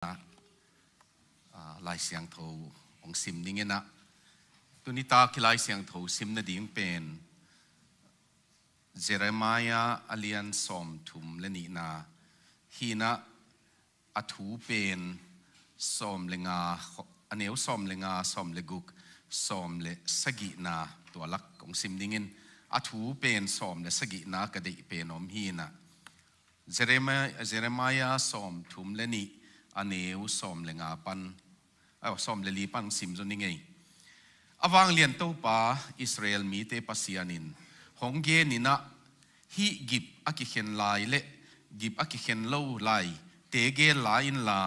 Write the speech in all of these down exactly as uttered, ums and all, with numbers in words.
ah, Lai Siangtho hong sim ning in ah, tuni tak i Lai Siangtho sim nading pen Jeremiah a lian sawmthum le nihna hi in ah, a thu pen sawm le nga, a neu sawm le nga, sawm le guk, sawm le sagihna, tua lak hong sim ning in, a thu pen sawm le sagihna ka deih pen om hi in ah, Jeremiah, Jeremiah sawmthum le nih, a neu sawm le nga pan, aw, sawm le li pan sim zaw ning ei. A vanglian Topa, Israel mite Pasian in hong gen in ah, hih gip a kikhen lai le gip a kikhen lo lai te gel la inla,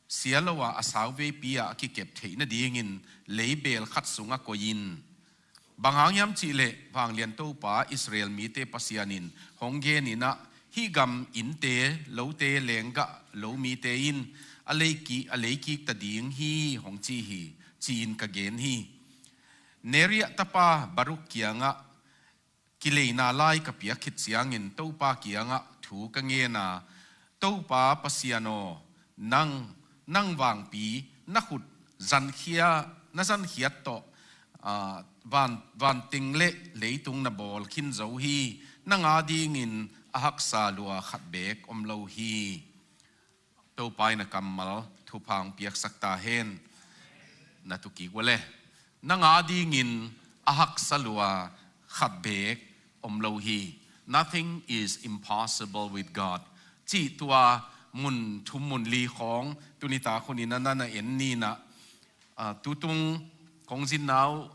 sia lo a a sauveipi ah a kikep theih nadingin leibel khat sungah koih in. Bang hang hiam cih leh vanglian Topa, Israel mite Pasian in hong gen in ah, hih gam innte, lote, lenggah lo mite in a leiki, a leikik ta ding hi hong ci hi, ci-in ka gen hi. Neriah tapa Baruk kiangah kileina lai ka piak khit ciangin Topa kiangah thu ka ngen a, Topa Pasian aw, nang, nang vangpi na khut zankhia, na zankhiat tawh, ah, van, vantung le leitung na bawl khin zo hi. Nang adingin a haksa lua khat beek om lo hi. Topa in a kammal thupha hong piaksak ta hen. Na tu kik uh le. Nang adingin a haksa lua khat beek om lo hi. Nothing is impossible with God. Cih tua mun thum mun li khawng tuni tak hun in ah na na en ni in ah, ah, tutung kong zin nau,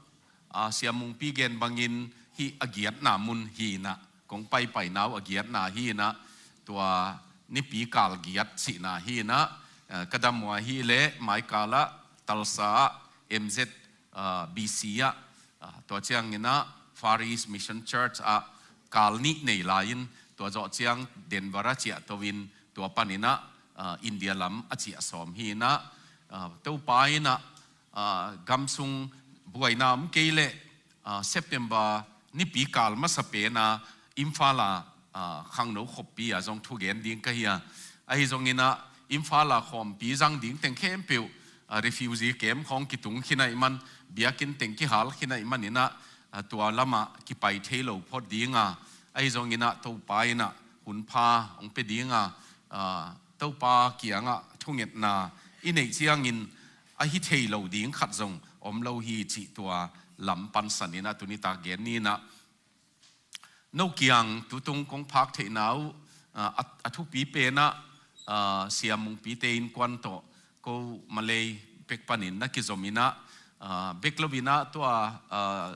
ah, Sia Mungpi gen bangin hih a giatna mun hi in ah, kong paipai nau a giatna hi in ah, tua nipi kal giat sihna hi in ah, ah, ka dam uh ahih leh mai kal ah Tulsa ah, M Z, ah, B C ah, ah, tua ciangin ah Far East Mission Church ah kal nih nei lai in, tua zawh ciang Denver ah ciahto in, tua panin ah, ah, India lam a ciah sawm hi in ah, ah, Topa in ah, ah, gam sung buaina om kei leh, ah, September nipi kal masa pen ah Imphal ah, ah, khangno khoppi ah zong thugen ding ka hi a. Ahi zongin ah Imphal ah khawmpi zang ding teng khempeuh, ah, refugee camp khawng kitung khin ahih man, biakinn teng kihal khin ahih manin ah, ah, tua lamah kipai thei lo phot ding a. Ahi zongin ah Topa in ah hun pha hong pia ding a, ah, Topa kiangah thungetna i neih ciangin a hi thei lo ding khat zong om lo hi cih tua lam pansan in ah tuni tak gen ni in ah, no kiang tutung kong phak theihna uh, ah, a, a thupi pen ah, ah, Sia Mungpite innkuan tawh ko Malay pek panin na kizom in ah, ah, bek lo in ah tua, ah,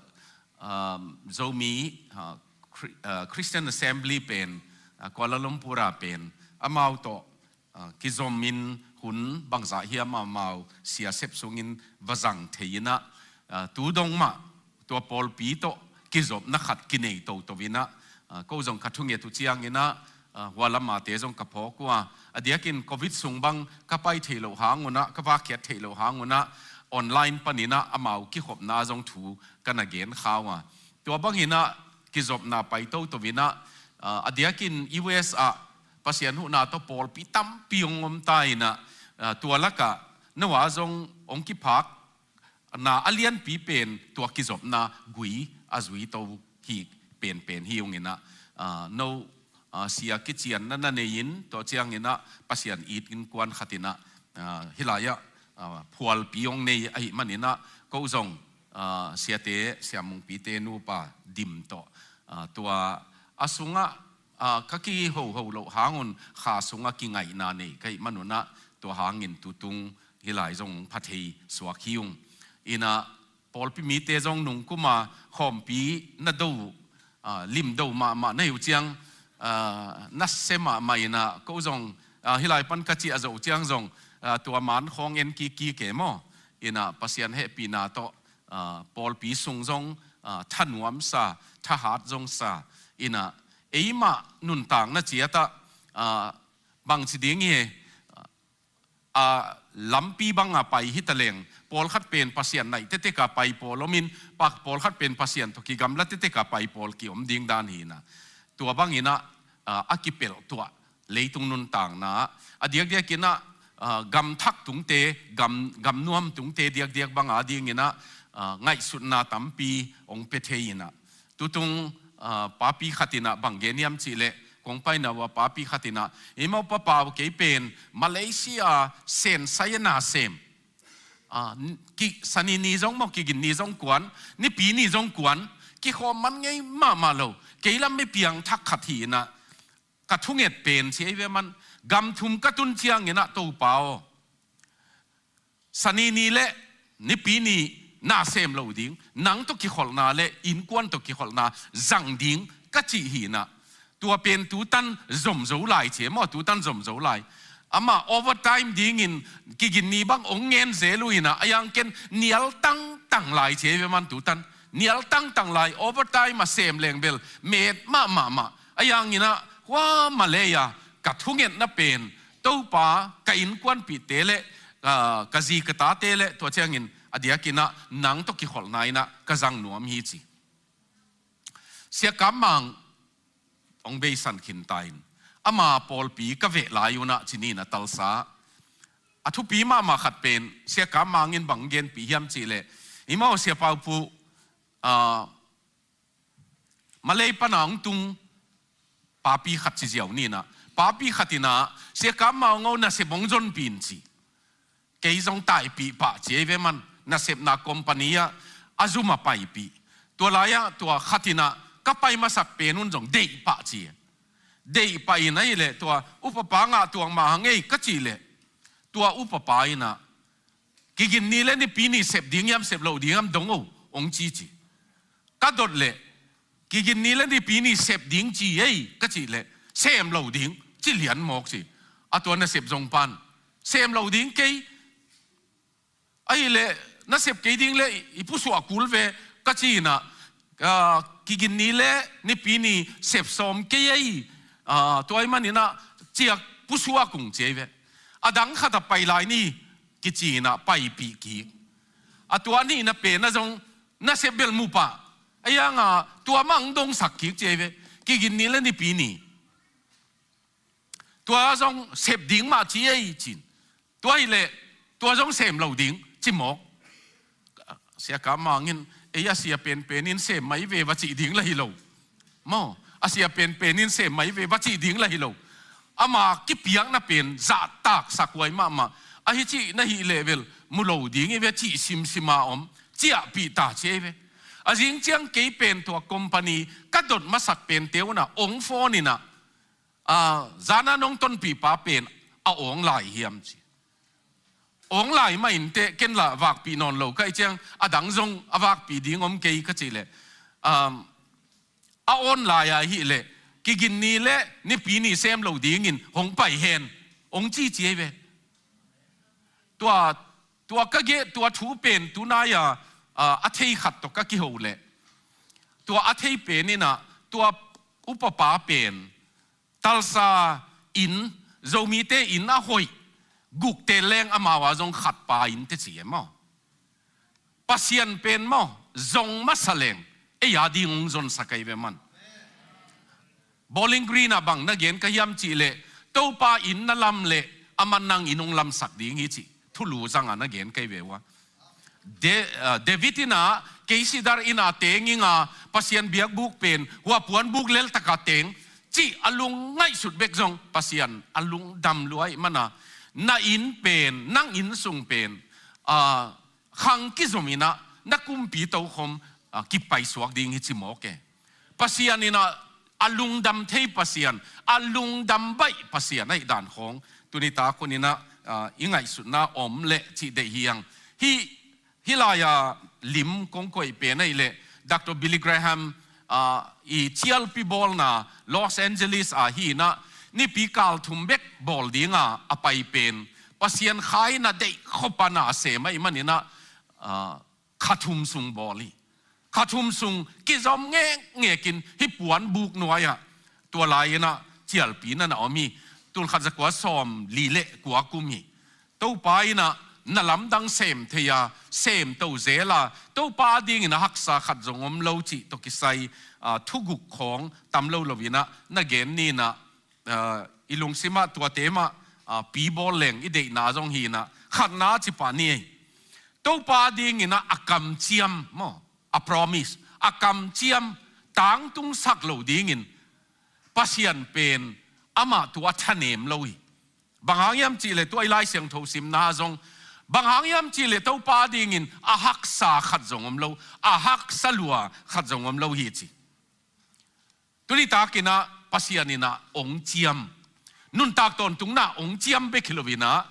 ah, Zomi, ah, Chri-, ah, Christian Assembly pen, ah, Kuala Lumpur ah pen amau tawh, ah, kizom in hun bangzah hiam amau sia sep sungin va zang thei in ah, ah, tu dong mah tua pawlpi tawh kizopna khat kinei toto in ah, ah, ko zong ka thunget uh ciangin ah, ah, hua lamate zong ka phawk uh a, a diakin covid sung bang ka pai theih loh hang un ah, ka vakkhiat theih loh hang un ah, online panin ah amau kikhopna zong thu ka na gen kha uh a. Tua bangin ah kizopna pai toto in ah, ah, a diakin U S ah Pasian huhna tawh pawlpi tampi hong om ta in ah, ah, tua lakah no a zong hong kiphak na a lianpi pen tua kizopna gui a zui to hi penpen hi ung in ah, ah, no, ah, sia kicianna na nei in, tua ciangin ah Pasian it innkuan khat in ah, ah, hih lai ah, ah, phualpi hong nei ahih manin ah ko zong, ah, siate, Sia Mungpite nupa Dim tawh, ah, tua a sungah, ah, ka kihoho loh hang un kha sungah kingaihna nei ka hih man un ah tua hangin tutung hih lai zong pha thei suak hi ung. In ah pawlpi mite zong nungkum a khawmpi na do, ah, lim do mahmah na hi uh ciang, ah, na se mahmah in ah ko zong, ah, hih lai pan ka ciah zo uh ciang zong, ah, tua man khawng en kiki ke maw. In ah Pasian hehpihna tawh, ah, pawlpi sung zong, ah, thanuam sa, thahat zong sa. In ah eimah nuntakna ciat ah, ah, bangci ding hi, ah, lampi bang a pai hi ta leng, pawlkhat pen Pasian naih tetek a pai pawl om in, pa-, pawlkhat pen Pasian tawh kigamla tetek a pai pawl ki om ding dan hi in ah. Tua bangin ah, ah, a kipelh tuah leitung nuntakna, a diakdiakin ah ah, gamthak tungte, gam, gamnuam tungte diakdiak bang a dingin ah, ah, ngaihsutna tampi hong pia thei in ah. Tutung, ah, papi khat in ah bang gen hiam cih leh, kong paina uh a papi khat in ah, "Ei mawh papa uh, kei pen Malaysia ah sensai a na sem. Ah, n-, ki, Sani ni zong maw, Kigin ni zong kuan, Nipi ni zong kuan, kikhawm man ngei mahmah lo. Kei lam mi piangthak khat hi in ah, ka thunget pen," ci ei ve man, "gam thum ka tun ciangin ah, Topa aw, Sani ni le Nipi ni na sem lo ding, nang tawh kikholhna le innkuan tawh kikholhna zang ding ka cih hi in ah, tua pen tutan zom zo lai," ci ei maw, tutan zom zo lai. Amah overtime dingin Kigin ni bang hong ngen zel uh in ah, a yang ken nial tangtang lai, ci ei ve man, tutan nial tangtang lai, overtime a sem leng bel met mahmah mah. A yang in ah, "Hua, Malay ah ka thungetna pen Topa, ka innkuanpihte le, ah, ka zi ka tate le, tua ciangin a diakin ah nang tawh kikholhna in ah ka zang nuam hi," ci. Sia Kam Mang hong beisan khin ta in, ama pawlpi ka veh lai un ah, ci ni in ah, Tulsa. A thupi mahmah khat pen, Sia Kam Mang in bang genpih hiam cih leh, "Ei mawh, Sia Pau Pu, ah, Malay pan a hong tung papi khat," ci ziau ni in ah, papi khat in ah, "Sia Kam Mang aw, nasep hong zonpih in," ci. Kei zong taipih pah, ci ei ve man, nasepna company ah a zum a paipih. Tua lai ah tua khat in ah, "Ka pai masak pen un zong deih pah," ci. Deih pah in, ahih leh tua upapa ngah tuak mah hang ei ka cih leh, tua upapa in ah, "Kigin ni le Nipi ni sep ding hiam, sep lo ding hiam dong o," hong ci, ci. Ka dot leh, "Kigin ni le Nipi ni sep ding ci ei," ka cih leh, "Sem lo ding," ci lian mawk, ci. A tua nasep zong pan, "Sem lo ding kei, ahih leh nasep kei ding le i pusuah kul ve," ka ci in ah, ah, "Kigin ni le Nipi ni sep sawm kei ei, ah, tua ahih manin ah ciak pusuak ung," ci ei ve. "A dang khat ah pai lai ni," kici in ah paipih kik. A tua nihna pen ah zong nasep bel mu pah. A yang ah tua mah hong dongsak kik, ci ei ve. "Kigin ni le Nipi ni, tua zong sep ding mah ci ei," ci in. "Tua ahih leh tua zong sem lo ding," ci mawk. Sia Kam Mang in, "Ei, a sia penpen in sem mai ve," va cih ding lah hi lo. Maw, "A sia penpen in sem mai ve," va cih ding lah hi lo. Ama kipiakna pen zahtaksak huai mahmah. "Ahi cih na hih leh bel mu lo ding hi ve," cih simsim a om, ciahpih ta, ci ei ve. A zing ciang kei pen tua company ka dot masak pente un ah hong phone in ah, "Ah, zan a nong tonpih pa pen a awng lai hiam?" ci. "Awng lai mah inteh, ken lah vakpih nawn lo ka hih ciang a dang zong a vakpih ding om kei," ka cih leh, um, "A awn lai ahih leh Kigin ni le Nipi ni sem lo dingin hong pai hen," hong ci, ci ei ve. Tua, tua ka geh, tua thu pen tunai a, ah, a thei khat tawh ka kiho leh, tua a thei pen in ah, tua upapa pen Tulsa inn, Zomite inn a hoih gukte leng amau a zong khat pa in teh ci e maw. Pasian pen maw, zong masa leng ei a ding hong zonsak ahi ve man. Bowling Green ah bang na gen ka hiam cih leh, Topa inn na lam leh aman nang inn hong lamsak ding hi cih thulu zang a na gen ka hi ve ua. De-, ah, David in ah, kei sidar in ah teng ing a, Pasian biakbuk pen hua puanbuk leltak a teng, cih a lung ngaihsut bek zong Pasian a lungdam lua ahih man a, na inn pen, nang inn sung pen, ah, khang kizom in ah, na kumpi tokhom, ah, kipaisuak ding hi ci mawk e. Pasian in ah, a lungdam thei Pasian, a lungdam baih Pasian ahih dan khawng tuni tak hun in ah, ah, i ngaihsutna om leh cih deih hi hang. Hih, hih lai-a lim kong koih pen ahih leh, Doctor Billy Graham, ah, i cialpi bawlna Los Angeles ah hi in ah, nipi kal thum bek bawl ding a a pai pen, Pasian kha in ah deih khop a na sem ahih man in ah, ah, kha thum sung bawl hi. Kha thum sung kizom ngekngek in hih puanbuk nuai ah tua lai in ah cialpi na na om hi. Tul khat za kua sawm li leh kua kum hi. Topa in ah na lamdang sem thei a, sem to zel a, Topa a ding in ah haksa khat zong om lo cih tawh kisai, ah, thuguk khawng tam lo lo in ah na gen ni in ah, ah, i lungsim ah tuate mah, a, pi bawl leng i deihna zong hi in ah, khatna a ci pah ni ei. Topa dingin ah a kamciam maw, a promise, a kamciam tangtungsak lo dingin Pasian pen amah tua thanem lo hi. Bang hang hiam cih leh tua i Lai Siangtho simna zong, bang hang hiam cih leh Topa dingin a haksa khat zong om lo, a haksa lua khat zong om lo hi ci. Tuni takin ah Pasian in ah ong ciam. Nuntak tawntungna ong ciam bek hi lo in ah,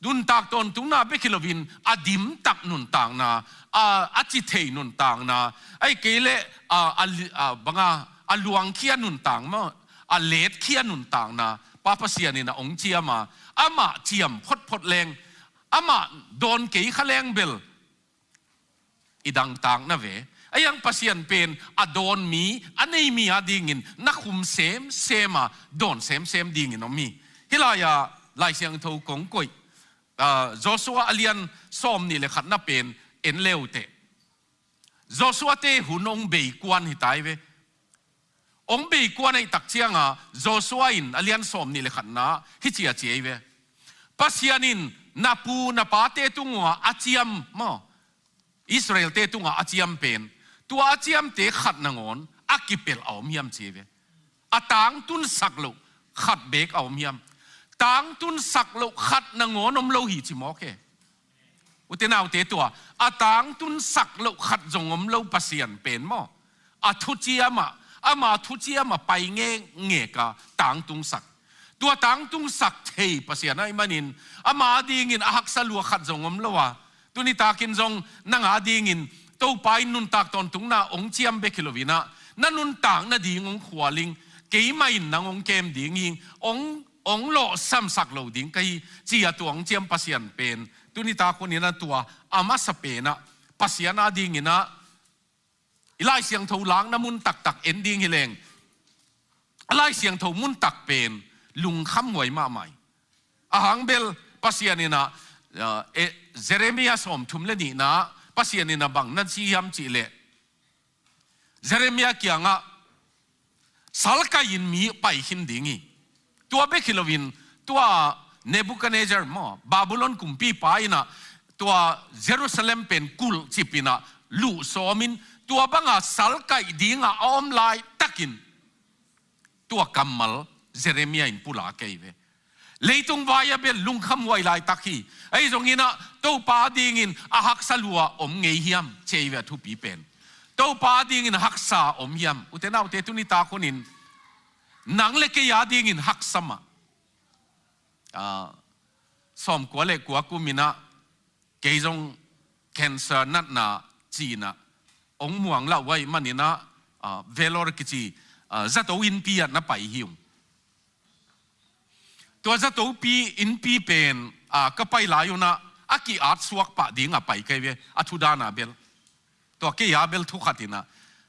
nuntak tawntungna bek hi lo in a dimtak nuntakna, a, a ci thei nuntakna, ahih kei leh, a, a li-, a, bang a, a luangkhia nuntak maw, a letkhia nuntakna, Pa Pasian in ah ong ciam a, amah ciam photphot leng, amah dawn kei kha leng bel i dangtak na ve. Ahi hang Pasian pen a dawn mi, a nei mi a dingin na khum semsem a, dawn semsem dingin om hi. Hih lai-ah Lai Siangtho kong koih, a, Joshua a lian sawm nih le khatna pen en le uh teh. Joshua-te hun ong bei kuan hi ta hi ve. Ong bei kuan ahih tak ciangah Joshua in a lian sawm nih le khatna hih ci-a ci hi ve. Pasian in na pu na pate tung uah a ciam maw, Israel-te tungah a ciam pen, tua a ciamte khat nangawn a kipelh a om hiam ci hi ve. A tangtunsak loh khat beek a om hiam? Tangtunsak loh khat nangawn om lo hi ci mawk e. Ute naute, tua a tangtunsak loh khat zong om lo Pasian pen maw, a thuciam ah, ama thuciam ah pai ngekngek a tangtungsak. Tua tangtungsak thei Pasian ahih manin ama dingin a haksa lua khat zong om lo a, tuni takin zong nang a dingin Topa in nuntak tawntungna ong ciam bek hi lo in ah, na nuntak nading ong khual ing, keimah in nang ong kem ding hi, ong, ong lawhsamsak lo ding ka hi, ci-a tua ong ciam Pasian pen, tuni tak hun in ah tua a masa pen ah Pasian a dingin ah i Lai Siangtho lakna mun taktak en ding hi leng, a Lai Siangtho mun tak pen lungkhamhuai mahmah hi. A hang bel Pasian in ah, ah, eh, Jeremiah sawmthum le nihna Pasian in ah bang na ci hiam cih leh, Jeremiah kiangah salkaih in mi pai khin ding hi. Tua bek hi lo in, tua Nebuchadnezzar maw, Babylon kumpipa in ah tua Jerusalem pen kulhcip in ah luh sawm in, tua bang a salkaih ding a a om laitakin tua kammal Jeremiah in pulak hi ve. Leitung vai ah bel lungkhamhuai laitak hi. Ahi zongin ah Topa dingin a haksa lua om ngei hiam ci hi ve, a thupi pen. Topa dingin a haksa om hiam? Ute naute, tuni tak hun in nang le kei a dingin haksa mah. Ah, sawmkua le kua kum in ah kei zong cancer natna ci-in ah ong muang lah uh ahih manin ah, ah, Vellore kici, ah, zato innpi ah na pai hi ung. Tua zato pi, innpi pen, ah, ka pai lai un ah a ki-at suak pah ding a pai ka hi ve, a thu dan a bel. Tua kei a bel thu khat in ah,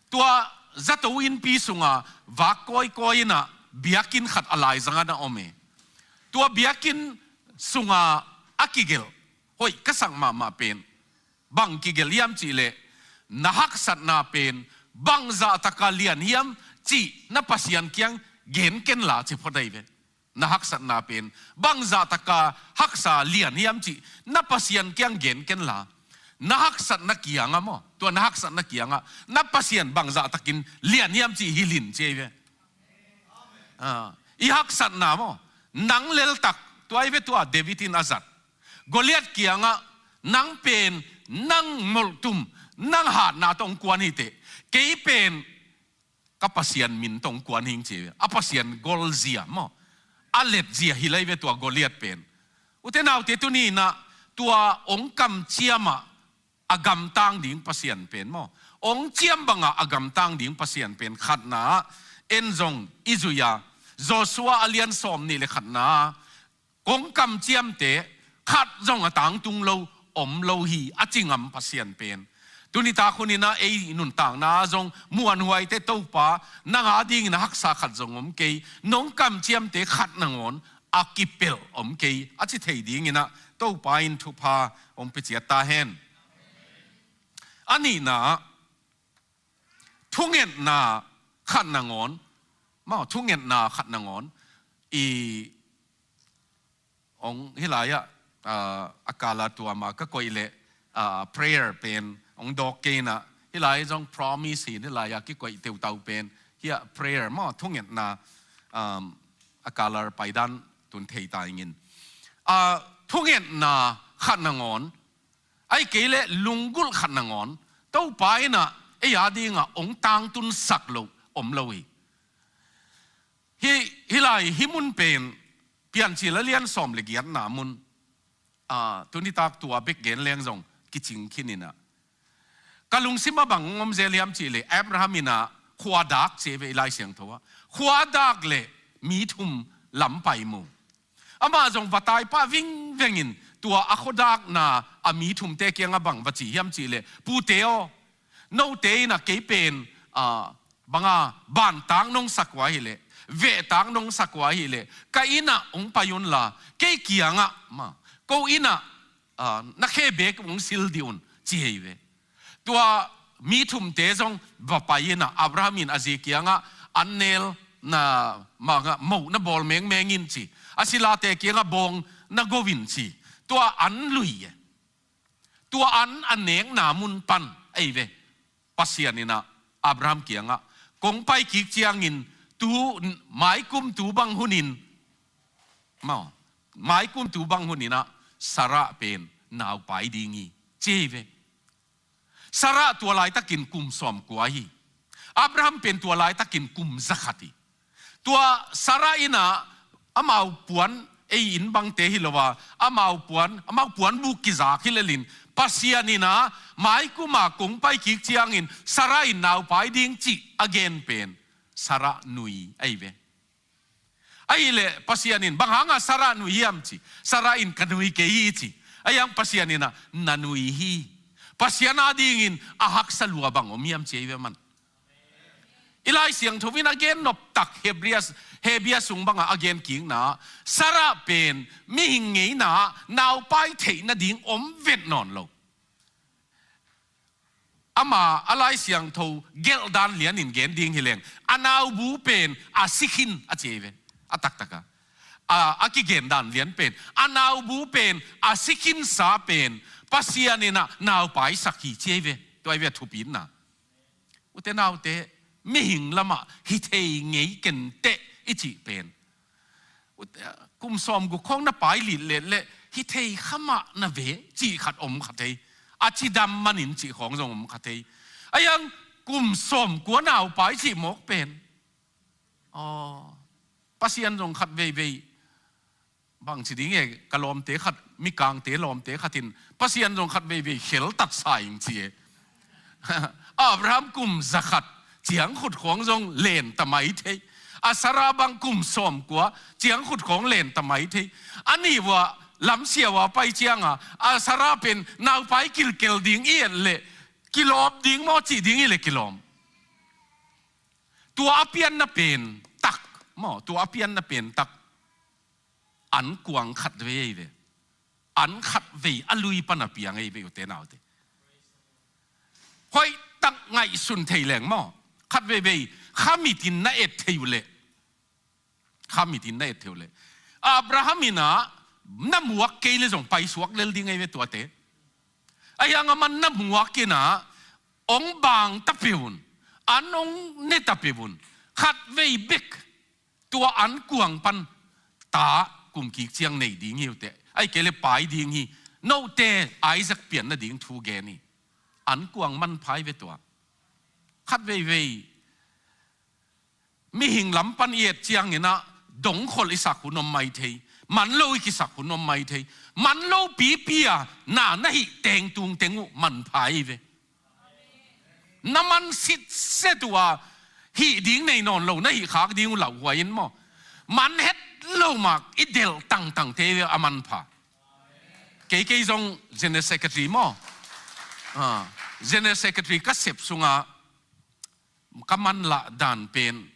tua zato innpi sungah vak kawikawi in ah biakinn khat a laizang ah na om e. Tua biakinn sungah a kigelh hoih ka sak mahmah pen bang kigelh hiam cih leh, na haksatna pen bangzah taka lian hiam cih na Pasian kiang gen ken la, ci phot ahi ve. Na haksatna pen bangzah taka haksa lian hiam cih na Pasian kiang gen ken la. Na haksatna kiangah maw, tua na haksatna kiangah na Pasian bangzah takin lian hiam cih hilh in, ci ahi ve. Ah, i haksatna maw, nang leltak, tua ahi ve, tua David in a zat Goliath kiangah, nang pen nang molhtum, nang hatna tawh kuan hi teh, kei pen ka Pasian min tawh kuan hing, ci. A Pasian golzia maw, a letzia hi lai ve tua Goliath pen. Ute naute, tuni in ah tua ong kamciam ah a gamtang ding Pasian pen maw, ong ciam bangah a gamtang ding Pasian pen khatna ah en zong i zui a, Joshua a lian sawm nih le khatna ah kong kamciamte khat zong a tangtung lo om lo hi, a ci ngam Pasian pen. Tuni tak hun in ah ei nuntakna ah zong muanhuai teh, Topa, nang a dingin a haksa khat zong om kei, nong kamciamte khat nangawn a kipelh om kei, a ci thei dingin ah Topa in thupha hong pia ciat ta hen. A nihna ah, thungetna khat nangawn, maw, thungetna khat nangawn i Hong hih lai-ah, ah, a kala tuama ka koih leh, ah, prayer pen hong dawk kei inah, hih lai zong promise hi, hih lai-ah kikoih teutau pen hiah prayer maw, thungetna, um, a kala paidan tun thei ta ingin. Ah, thungetna khat nangawn, ahih kei leh lunggulh khat nangawn Topa inah ei a dingah hong tangtunsak loh om lo hi. Hih, hih lai, hih mun pen Piancil a lian sawm le giatna mun, ah, tuni tak tua bek gen leng zong kicing khin inah, ka lungsim ah bang om zel hiam cih leh, Abraham inah khuadak ci ei ve i Lai Siangtho ah. Khuadak le mi thum lam pai mu. Amah zong va tai pah vingveng in tua a khuadakna a mi thumte kiangah bang va ci hiam cih leh, pute aw, note inah kei pen, ah, banga bantak nong sak uh ahih leh, vehtak nong sak uh ahih leh, ka innah hong pai unla, kei kiangah ma, ko innah, ah, na khe beek hong sil dih un, ci hi ve. Tua mi thumte zong va pai inah Abraham in a zi kiangah an nel na, mangah moh na bawl mengmeng in ci, a silate kiangah bawng na go in ci. Tua an lui e. Tua an a nekna mun pan ei ve, Pasian inah Abraham kiangah, kong pai kik ciangin tu, maikum tu bang hunin, maw, maikum tu bang hun inah Sarah pen naupai ding hi, ci ei ve. Sarah tua laitakin kum sawmkua hi. Abraham pen tua laitakin kum zakhat hi. Tua Sarah inah amau puan, ei inn bangte hi lo a, amau puan, amau puanbuk kizak hi lelin, Pasian inah maikum a kong pai kik ciangin Sarah in naupai ding cih a gen pen Sarah nui ei ve. Ahih leh Pasian in, bang hanga Sarah nui hiam ci, Sarah in ka nui kei hi ci. Ahih hang Pasian inah na nui hi. Pasian a dingin a haksa lua bang om hiam ci ei ve man. I Lai Siangtho in a gen noptak Hebrews, Hebrews sung bangah a gen kikna, Sarah pen mihing ngeina naupai theih nading om vet nawn lo. Ama a Lai Siangtho gelhdan lianin gen ding hileng, a naubu pen a si khin a ci ei ve. A taktaka a, a kigendan lian pen, a naubu pen a si khinsa pen Pasian inah naupaisak hi ci ei ve. Tua ei ve a thupitna. Ute naute, mihing lamah hi thei ngei kenteh i cih pen, ute, kum sawmguk khawng na pai lit let leh hi thei khamah na ve cih khat om kha thei. A cidam manin cih khawng zong om kha thei. Ahih hang kum sawmkua naupai cih mawk pen, aw, Pasian zong khat veivei, bang ci ding e, ka lawmte khat, Mikangte lawmte khat in Pasian zong khat veivei kheltatsa ing ci e. Abraham kum zakhat ciangkhut khawng zong lenta mai thei. A Sarah bang kum sawmkua ciangkhut khawng lenta mai thei. A nih uah lamsia uah pai cianga a Sarah pen naupai kilkel ding i et leh kilawm ding maw cih ding i leh kilawm. Tua a pianna pen tak maw, tua a pianna pen tak ankuang khat vei ei ve. An khat vei a lui pan a piang ei ve, ute naute. Hoihtak ngaihsun thei leng maw, khat veivei khamitin na et thei uh leh, khamitin na et thei uh leh, Abraham inah na muak kei leh zong paisuak lel ding ei ve tuate. Ahih hang aman na muak inah hong bang ta peuh un, an hong ne ta peuh un. Khat vei bek tua ankuang pan ta kum kik ciang nei ding hi uh teh, ahih kei leh pai ding hi. Note Isaac pian nading thu gen hi. Ankuang manpha ei ve tua. Khat veivei mihing lam pan i et ciangin ah dongkhol i sak hun om mai thei, man lo i kisak hun om mai thei. Man lo pipi a na na hih teng tung teng uh manpha ei ve. Na man sitset uh a hih ding nei nawn lo na hih khak ding uh lauhuai in maw, man het lo mak i delh tangtang te ve a manpha. Kei kei zong General Secretary maw, ah, General Secretary ka sep sungah ka manlah dan pen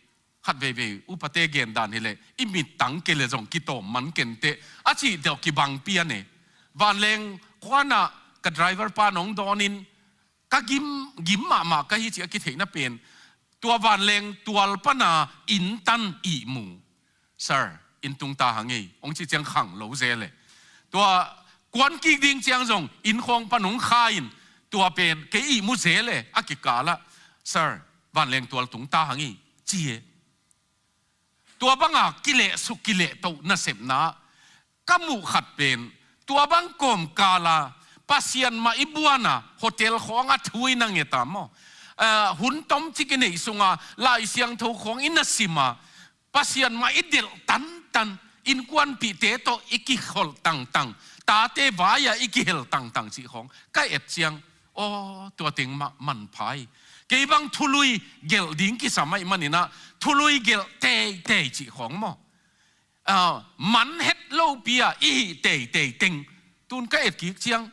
khat veivei upate gen dan hileh i mittang kei leh zong kitawm man kenteh a cih deuh kibang pian e. Vanleng khuanah ka driver pa nong dawnin ka gim, gim mahmah ka hi cih a kitheihna pen tua vanleng tual pana inntan ihmu, sir, inn tung ta hang ei, hong ci ciang khang lo zel e. Tua kuan kik ding ciang zong inn khawng pan hong kha in, tua pen kei ihmu zel e, a kikal ah, "Sir, vanleng tual tung ta hang ei," ci e. Tua banga kilehsuk kilehtoh nasepna ka muh khat pen, tua bang kawmkal a Pasian mah i buan a, hotel khawng a thu i na nget a maw, eh, hun tomcik i neih sung a Lai Siangtho khawng i na sim a, Pasian mah i delh tantan, innkuanpihte tawh i kikholh tangtang, tate vai-ah i kihel tangtang cih khawng ka et ciang, aw, tua teng mah manpha hi. Kei bang thului gelh ding kisam ahih manin ah, thului gelh teitei cih khawng maw, ah, man het lopi-a i hih teitei teng, tun ka et kik ciang,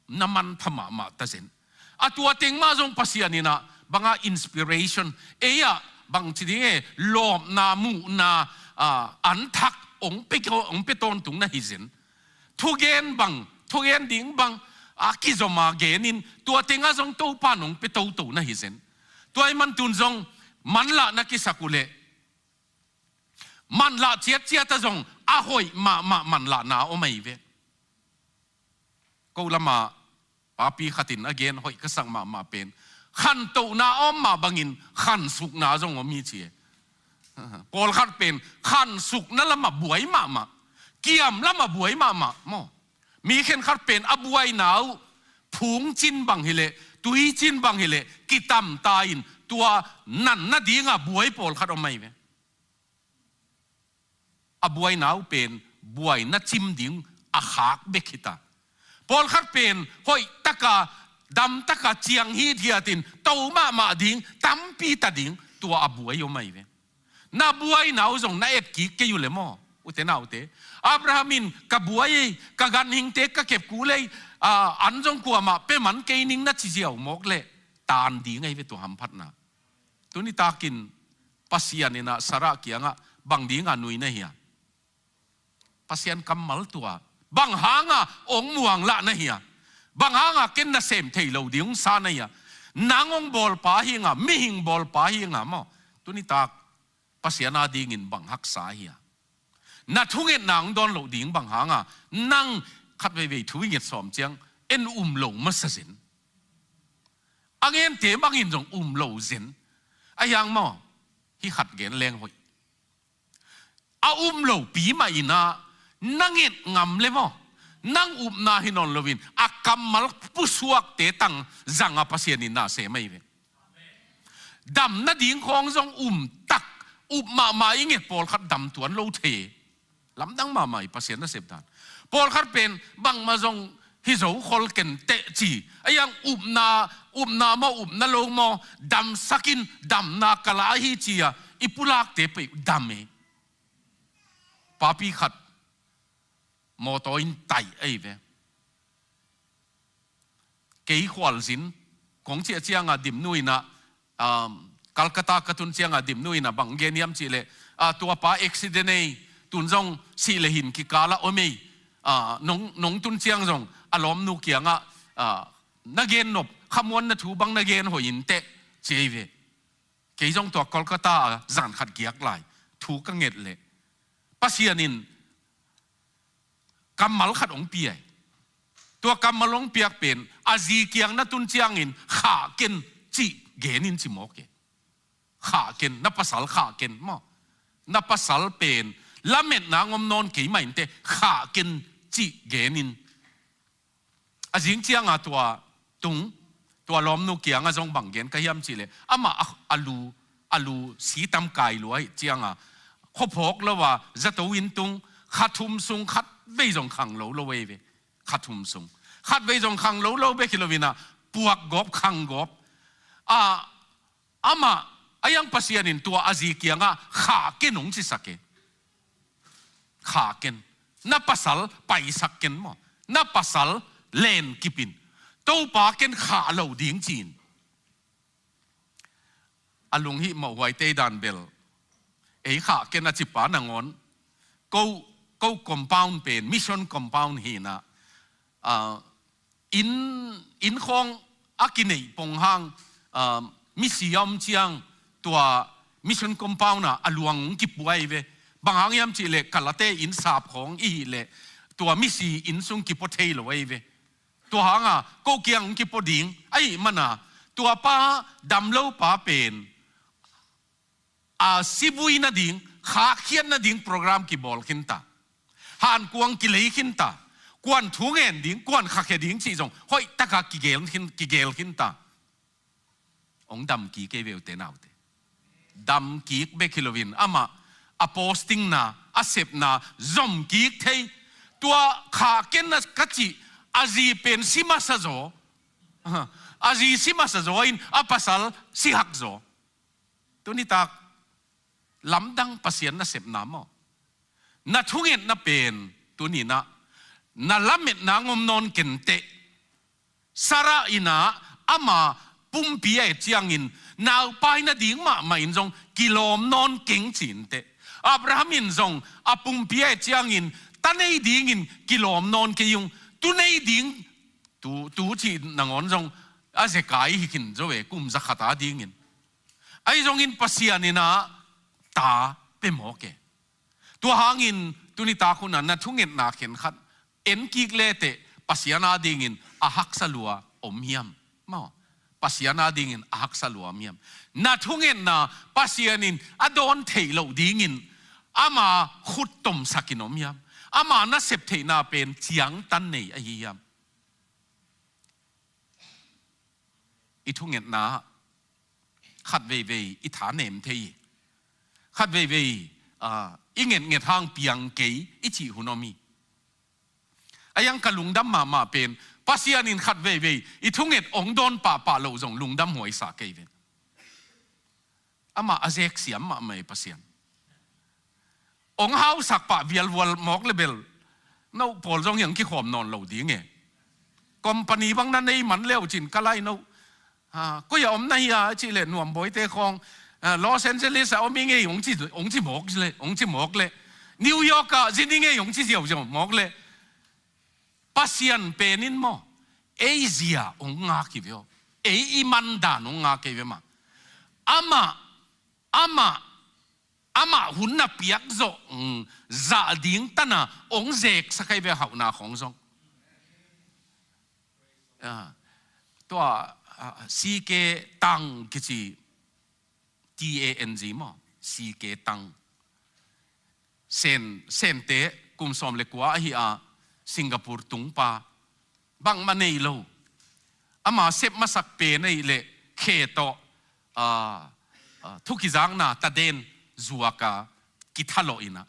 na manpha mahmah ta zen. A tua teng mah zong Pasian in ah banga inspiration, ei-ah bangci ding e, lawpna, muhna, ah, anthak hong pia, hong pia tawntung na hi zen. Thugen bang, thugen ding bang, a kizom a genin, tua tengah zong Topa in hong pia toto na hi zen. Tua ahih man tun zong manlah na kisak uh leh, manlah ciatciat ah zong a hoih mahmah manlahna om ahi ve. Ko lamah papi khat in a gen hoih ka sak mahmah pen, khantohna a om mah bangin khansukna zong om hi ci e. Pawlkhat pen khansukna lamah buai mahmah, kiam lamah buai mahmah maw. Mi khenkhat pen a buaina uh phungcin bang hileh, tuicin bang hileh kitamta in, tua nan nadinga buai pawlkhat om ahi ve. A buaina uh pen buaina cim ding a khak bek hita. Pawlkhat pen hoihtaka, damtaka ciang hithiatin to mahmah ding, tampi ta ding, tua a buai om ahi ve. Na buaina uh zong na et kik kei uh le maw, ute naute. Abraham in, "Ka buai ei, ka ganhingte ka kep kul ei, a, an zong kuamah pia man kei ning," na ci ziau mawk leh, tan ding ahi ve tua hamphatna. Tuni takin Pasian in ah Sarah kiangah bang dinga nui na hia? Pasian kammal tua. Bang hanga hong muang lah na hia? Bang hanga ken nasem thei lo ding hong sa na hia? Nang hong bawlpa hi nga, mihing bawlpa hi nga maw. Tuni tak Pasian a dingin bang haksa hia? Na thungetna hong dawn loh ding bang hanga nang khat veivei thu i nget sawm ciang en um lo masa zen. A ngente bangin zong um lo zen. A hiang maw, hih khat gen leng hoih. A um lopi mah in ah na nget ngam le maw, nang upna hi nawn loin a kammal pusuakte tang zanga Pasian in na sem ahi ve. Dam nading khawng zong um tak, up mahmah i nget pawlkhat dam tuan lo thei. Lamdang mahmah hi Pasian nasep dan. Pawlkhat pen bangmah zong hi zo khol ken teh ci. A hiang upna, upna maw, upna lo maw, damsakin, damna kala ahi ci-a i pulakte pei dam hi. Papi khat mawtaw in taih ahi ve. Kei khualzin kong ciah cianga dimnu in ah, um, Calcutta ka tun cianga dimnu in ah bang gen hiam cihleh, ah, tuapa accident ei, tun zong sih le hin kikala om ei, ah, nong, nong tun ciang zong a lawmnu kiangah, ah, na gen nop khamuanna thu bang na gen hoih in teh ci ahi ve. Kei zong tua Kolkata a zan khat giak lai thu ka nget leh Pasian in kammal khat hong pia hi. Tua kammal hong piak pen a zi kiang na tun ciangin khah ken cih genin ci mawk hi. Khah ken, na pasal khah ken maw. Na pasal pen lametna ngom nawn kei mah inteh, khah ken cih genin. A zing cianga tua tung, tua lawmnu kianga zong bang gen ka hiam cihleh, amah a, a lu, a lu sitam kai lua hi cianga, khuaphawk lo a zato inn tung, kha thum sung khat vei zong khang lo lo ei ve. Kha thum sung khat vei zong khang lo lo bek hi loin ah puak gawp, khang gawp. A, amah a hiang Pasian in tua a zi kiangah khah ken hong cisak e. Khah ken. Na pasal paisak ken maw. Na pasal len kipin. Topa ken khah lo ding ci-in. A lunghih mawhhuai tei dan bel. Ei khah ken a cipa nangawn. Ko, ko compound pen, mission compound hi in ah. Ah, inn, inn khawng a kineih pong hang, ah, misi a om ciang tua mission compound ah a luang hong kipua ahi ve. Bang hang hiam cih leh Kalate inn sap khawng i hih leh tua misi inn sung kipua thei lo ahi ve. Tua hanga ko kiang hong kipua ding ahih mana tua pa damlo pa pen a sivui nading, khakkhiat nading program kibawl khinta. Hankuang kilei khinta. Kuan thu ngen ding, kuan khakhia ding cih zong hoih taka kigel khin, kigel khinta. Hong damkik ei ve ute naute. Damkik bek hi loin amah a postingna, a sepna zomkik thei. Tua khahkenna ka cih a zi pen si masa zaw. A zi si masa zaw in a pasal si hak zaw. Tunitak lamdang Pasian nasepna maw? Na thungetna pen tuninah na lametna ngom nawn kenteh. Sarah inah ama pumpi a et ciangin naupai nading mahmah in zong kilawm nawn keng cinteh. Abraham in zong a pumpi a et ciangin ta nei dingin kilawm nawn kei ung. Tu nei ding, tu, tu cih nangawn zong a zekai hi khin zo e, kum zakhat a dingin. Ahi zongin Pasian inah ta pia mawk e. Tua hangin tunitak hunah na thungetna khenkhat enkik leteh Pasian a dingin a haksa lua om hiam? Maw, Pasian a dingin a haksa lua om hiam? Na thungetna Pasian in a dawn theih loh dingin ama khut tomsakin om hiam? Ama nasep theihna pen ciangtan nei ahi hiam? I thungetna khat veivei i tha nem thei hi. Khat veivei, ah, i ngetnget hang piang kei i cih hun om hi. A iang ka lungdam mahmah pen Pasian in khat veivei i thunget hong dawn pahpah loh zong lungdam huaisa kei ven. Amah a zek siam mahmah e Pasian. Hong hausak pah vialvual mawk le bel no pawl zong hiang kikhawm nawn lo ding e. Company bang na nei man leucin ka lai no. Ha, koi a om na hi a cih leh Nuam Bawite khawng, ah, Los Angeles a om i ngei hong ci, hong ci mawk le, hong ci mawk le. New York ah zin i ngei hong ci ziauziau mawk le. Pasian pen in maw, ei zia hong ngak hi ve aw. Ei i mandan hong ngak hi ve mah. Amah, amah, amah hun na piak zawh, mm, zah ding tana hong zeksak hi ve hauhna khawng zong. Ah, tua, ah, C K Tang kici, T A N G maw, C K Tang. Sen, Sente kum sawm le kua ahi a, Singapore tungpa. Bangmah nei lo. Ama sep masak pen ahih leh khe tawh, ah, ah, thu kizakna taden zuaka kithalawh inah.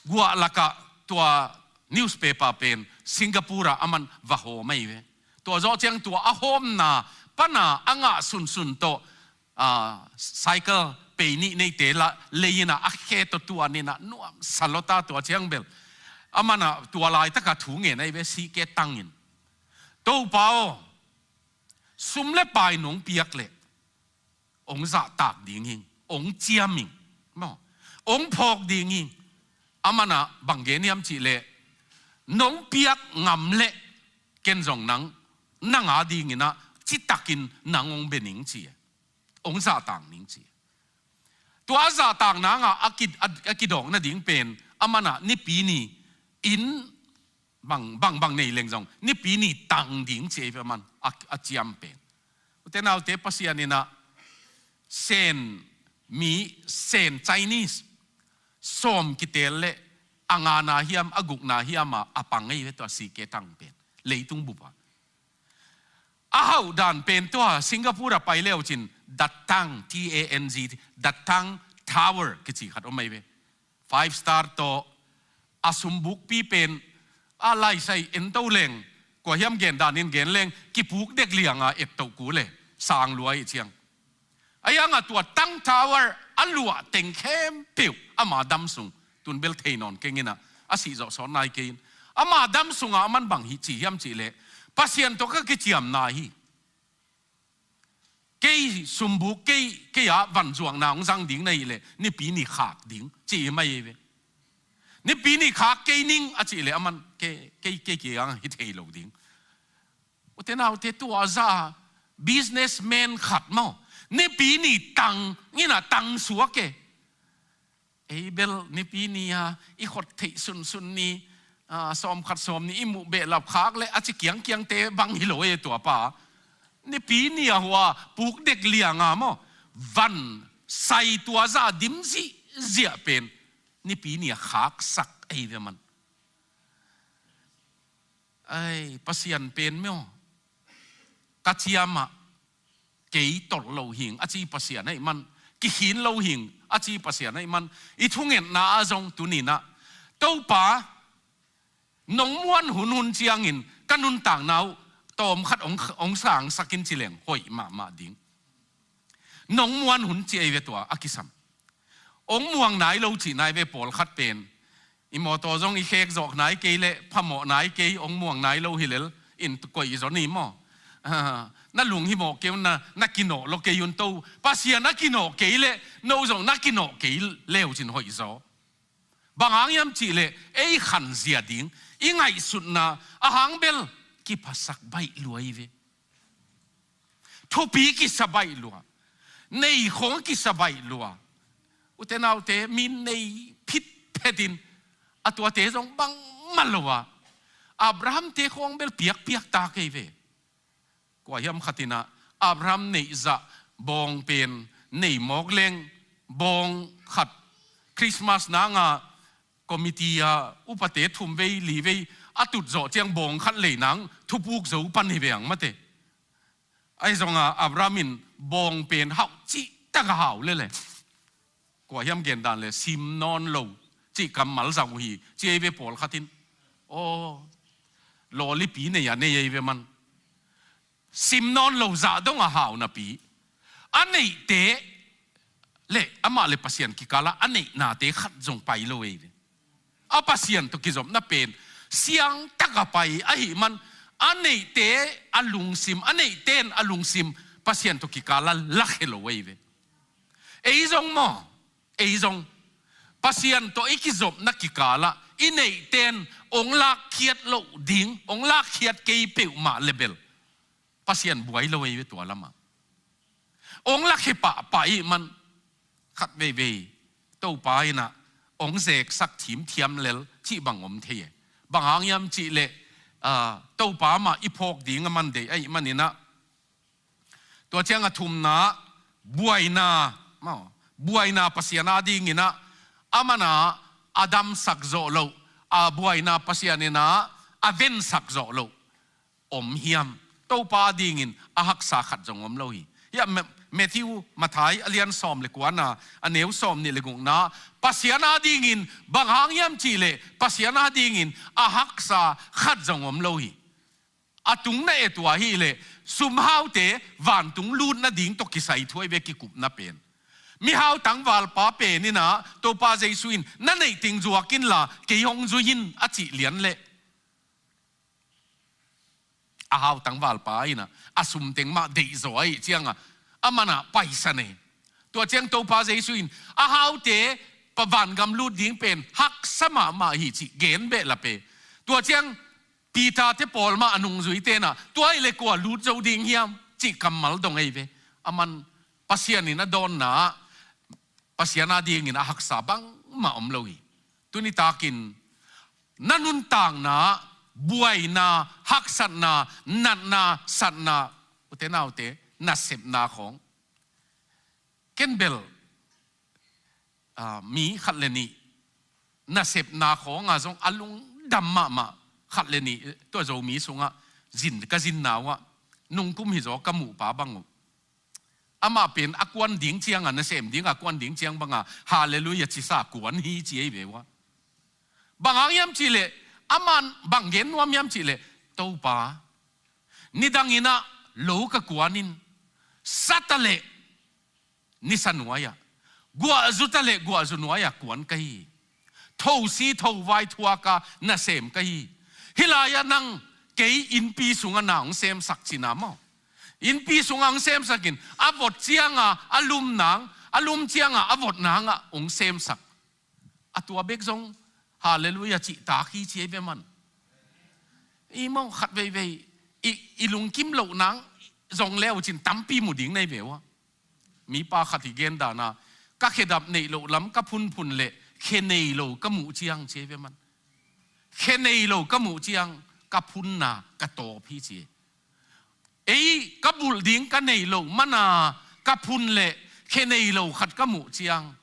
Guah lakah tua newspaper pen Singapore ah aman va hawm ahi ve. Tua zawh ciang tua a hawmna pana a ngah sunsun tawh, ah, cycle pei nih neite la lei inah a khe tawh tuan inah nuamsa lawta tua ciang bel. Amanah tua laitaka thu ngen ahi ve C K Tang in. Topa aw, sum le pai nong piak leh hong zahtak ding hing, hong ciam hing, maw, hong phawk ding hing. Amanah bang gen hiam cih leh nong piak ngam leh ken zong nang, nang a dinginah citakin nang hong bia ning ci e. Hong zahtak ning ci e. Tua a zahtak nangah a ki, a, a kidawk nading pen amanah Nipi ni in bang, bang, bang nei leng zong Nipi ni tang ding ci ei ve aman a, a ciam pen. Ute naute Pasian inah Sen mi, Sen Chinese sawm kitel leh a ngana hiam a gukna hiama a pang ei ve tua C K Tang pen leitung bupa. A hauh dan pen tua Singapore a pai leucin Datang, T A N G, Datang Tower kici khat om ahi ve. Five star tawh a sumbukpi pen a laisai ento leng, kua hiam gen danin gen leng kipuk dek lianga et toh ku le sang lua ih ciang. A ianga tua Tang Tower a luah teng khempeuh ama dam sung, tun bel thei nawn keng inah a sih zawh sawt nai kei in. Ama dam sunga aman bang hi ci hiam cih leh Pasian tawh ka kiciamna hi. Kei sumbuk, kei, kei a vanzuakna hong zang ding na hih leh Nipi ni khak ding ci hi mai ei ve. Nipi ni khak kei ning a cih leh aman kei, kei, kei kiang hi thei lo ding. Ute naute tua za businessman khat maw Nipi ni tang inah tang suak e. Ei bel Nipi ni-a i khot theih sunsun ni, a, sawmkhat sawmnih i muh behlap khak le a ci kiangkiangte bang hi lo e tua pa. Nipi ni-a hua puk dek lianga maw, van sai tua zah dim zihziah pen Nipi ni-a khaksak ei ve man. Ai, Pasian pen maw, ka ciamah kei tolh lo hing a ci Pasian ahih man, kikhin lo hing a ci Pasian ahih man, i thungetna ah zong tuni-in ah, Topa, nong muan hunhun ciangin ka nuntakna uh tawmkhat hong, hong sangsak in ci leng hoih mahmah ding. Nong muan hun ci ei ve tua a kisam. Hong muang nai lo cih nai ve pawlkhat pen. I mawtaw zong i khek zawk nai kei leh, phamawh nai kei, hong muang nai lo hi lel in koih zaw ni maw. Ah, na lunghimawh kei un, na, na kinawh lo kei un to. Pasian a kinawh kei leh, no zong na kinawh kei leu cin hoih zaw. Bang hang hiam cih leh, ei khanzia ding, i ngaihsutna, a hang bel, kiphasak baih lua hi ve. Thupi kisa baih lua. Nei khawng kisa baih lua. Ute naute, mi nei phitphet in a tuate zong bangmah lo a, Abraham-te khawng bel piakpiak ta kei ve. Kua hiam khat in ah Abraham neihzah bawng pen nei mawk leng, bawng khat Christmas nanga committee a upate thum vei li vei a tut zawh ciang bawng khat lei nang thupuk zo pan hi ve ang mate. Ahi zongin Abraham in bawng pen hauh cihtak a hau lele. Kua hiam gen dan leh, sim nawn lo cih kammal zang uh hi ci ei ve pawlkhat in. Aw, lawlipi nei a nei ei ve man. Sim nawn lo zah dong a hau napi, a neihte leh amah leh Pasian kikal ah a neihnate khat zong pai lo ei ve. A Pasian tawh kizopna pen siangtak a pai ahih man, a neihte a lungsim, a neihte in a lungsim Pasian tawh kikal ah lakhia lo ei ve. Ei zong maw, ei zong Pasian tawh i kizopna kikal ah i neihte in hong lakkhiat loh ding, hong lakkhiat kei peuhmah leh bel Pasian buai lo ei ve tua lamah. Hong lakhia pahpah ahih man, khat veivei Topa in ah hong zeksak thimthiam lel cih bang om thei e. Bang hang hiam cih leh, ah, Topa mah i phawk ding a man deih ahih manin ah, tua ciang a thumna, buaina, maw, buaina Pasian a dingin ah, a man a damsak zawh loh, a buaina Pasian in ah a vensak zawh loh om hiam? Topa a dingin a haksa khat zong om lo hi. Hiah Ma-, Matthew, Matthai a lian sawm leh kuana, a neu sawmnih leh gukna, Pasian a dingin bang hang hiam cih leh, Pasian a dingin a haksa khat zong om lo hi. A tungna et uh ahih leh, sumhaute vantung lutna ding tawh kisai thu ahi ve kikupna pen. Mihau tangvalpa pen in ah, Topa Jesu in, na neih teng zuak inla, kei hong zui in a cih lian leh, a hau tangvalpa in ah, a sum teng mah deihzaw ahih ciang a, a man a paisan e. Tua ciang Topa Jesu in, a haute pa vangam lut ding pen haksa mahmah hi cih gen behlap e. Tua ciang Peter-te pawl mah a nungzuite in ah, tua ahih leh kua lut zo ding hiam cih kammal dong ei ve. A man Pasian in a dawnna ah, Pasian a dingin a haksa bangmah om lo hi. Tuni takin, na nuntakna ah buaina, haksatna, natna, satna, ute naute, nasepna khawng. Ken bel, ah, mi khat leh nih, nasepna khawng a zong a lungdam mahmah khat leh nih, tua Zomi sungah zin, ka zinna uh ah, nungkum hizaw ka muhpa bang uh. Amah pen a kuan ding ciang a, nasem ding a kuan ding ciang bang a, Halleluiah cisa kuan hi ci ei ve uh a. Bang hang hiam cih leh, aman bang gen nuam hiam cih leh, Topa, nidang in ah lo ka kuan in, sa ta leh nisa nuai ah, guahzu ta leh guahzu nuai ah kuan ka hi. Thosi thovai thuak a nasem ka hi. Hih lai ah nang kei innpi sungah na hong semsak cihna maw. Innpi sungah hong semsak in, a vot ciang a, a lum nang, a lum ciang a, a vot nang ah hong semsak. A tua bek zong, Halleluiah cih tak hi ci ei ve man. I maw khat veivei, i, i lungkim loh nang zong le uh cin tampi mu ding na hi ve uh a. Mipa khat i gen dan a, ka khedap neih loh lam ka phunphun leh, khe nei lo ka muh ciang, ci ei ve man. Khe nei lo ka muh ciang ka phunna ka tawp hi, ci. Ei ka bulh ding ka neih loh mana ka phun leh khe nei lo khat ka muh ciang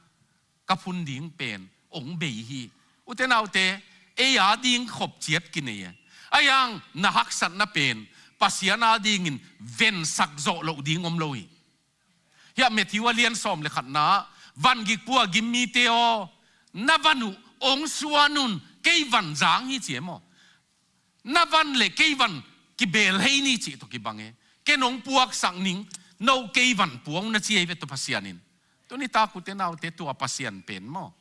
ka phun ding pen hong bei hi. Ute naute, ei a ding khop ciat kinei e. Ahi hang na haksatna pen Pasian a dingin vensak zawh loh ding om lo hi. Hiah Matthew a lian sawm le khatna, van gikpua gim mite aw, na van uh hong suan un, kei van zang hi, ci e maw. Na van le kei van kibeel hei ni cih tawh kibang e. Ken hong puaksak ning, no kei van puak un, na ci ei ve tua Pasian in. Tuni tak ute naute, tua Pasian pen maw,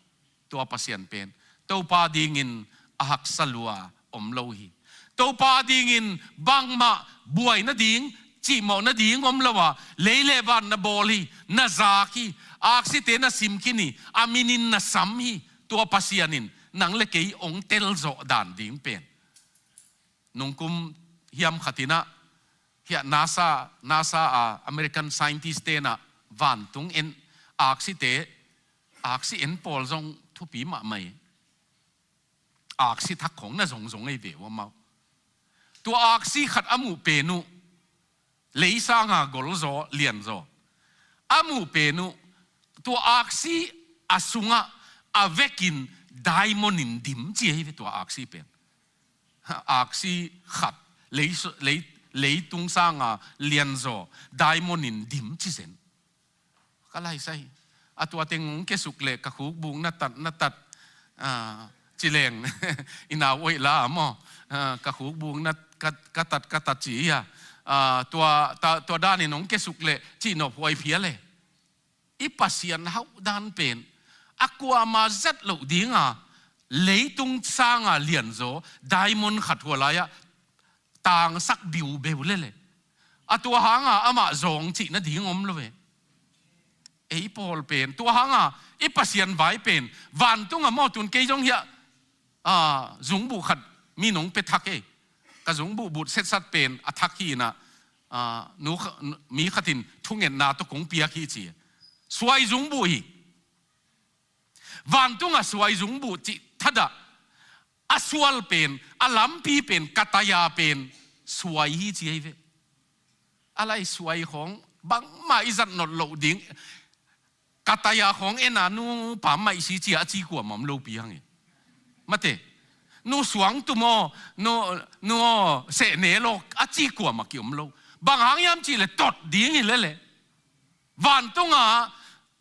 tua Pasian pen Topa dingin a haksa lua om lo hi. Topa dingin bangmah buai nading, cihmawh nading om lo a, lei le van na bawl hi, na zak hi, aksite na sim khin hi, a minin na sam hi. Tua Pasian in nang le kei hong tel zawh dan ding pen. Nungkum hiam khat in ah, hiah NASA, NASA a American scientist te'n ah vantung en, aksite, aksi en pawl zong thupi mahmah hi. Aksi thak khawng na zongzong ei ve uh amau. Tua aksi khat a muh pen uh, lei sanga gol zaw, lian zaw. A muh pen uh, tua aksi a sungah a vekin diamond in dim ci ei ve tua aksi pen. Aksi khat, lei, lei, leitung sanga lian zaw, diamond in dim ci zen. Ka laisai. A tua teng hong kesuk leh ka khukbuk na tat, na tat, ah, ci leng. I nau oih la maw. Ah, ka khukbuk na ka, ka tat, ka tat ci hi a. Ah, tua, ta, tua danin hong kesuk leh cihnop huai phial e. I Pasian hauh dan pen a kuamah zat loh dinga, leitung sanga lianzaw diamond khat hua lai-ah tangsak biubeu lele. A tua hanga amah zawng cih nading om lo ve. Ei pawl pen tua hanga i Pasian vai pen vantunga maw, tun kei zong hiah, a, zungbuh khat mi nong pia thak ei. Ka zungbuh but setsat pen a thak hi inah, a, nu kha-, mi khatin thungetna tawh kong piak hi ci. Suai zungbuh hi. Vantunga suai zungbuh cih thadah, a sual pen, a lampi pen, kataya pen suai hi ci ei ve. A lai suai khawng bangmah i zat nolh loh ding. Kataya khawng ena nu pam maih si cia a ci kuamah om lopi hang e. Mate. Nu suang tu maw, nu, nu sehne lawk a ci kuamah ki om lo. Bang hang hiam cih leh tot ding hi lele. Vantunga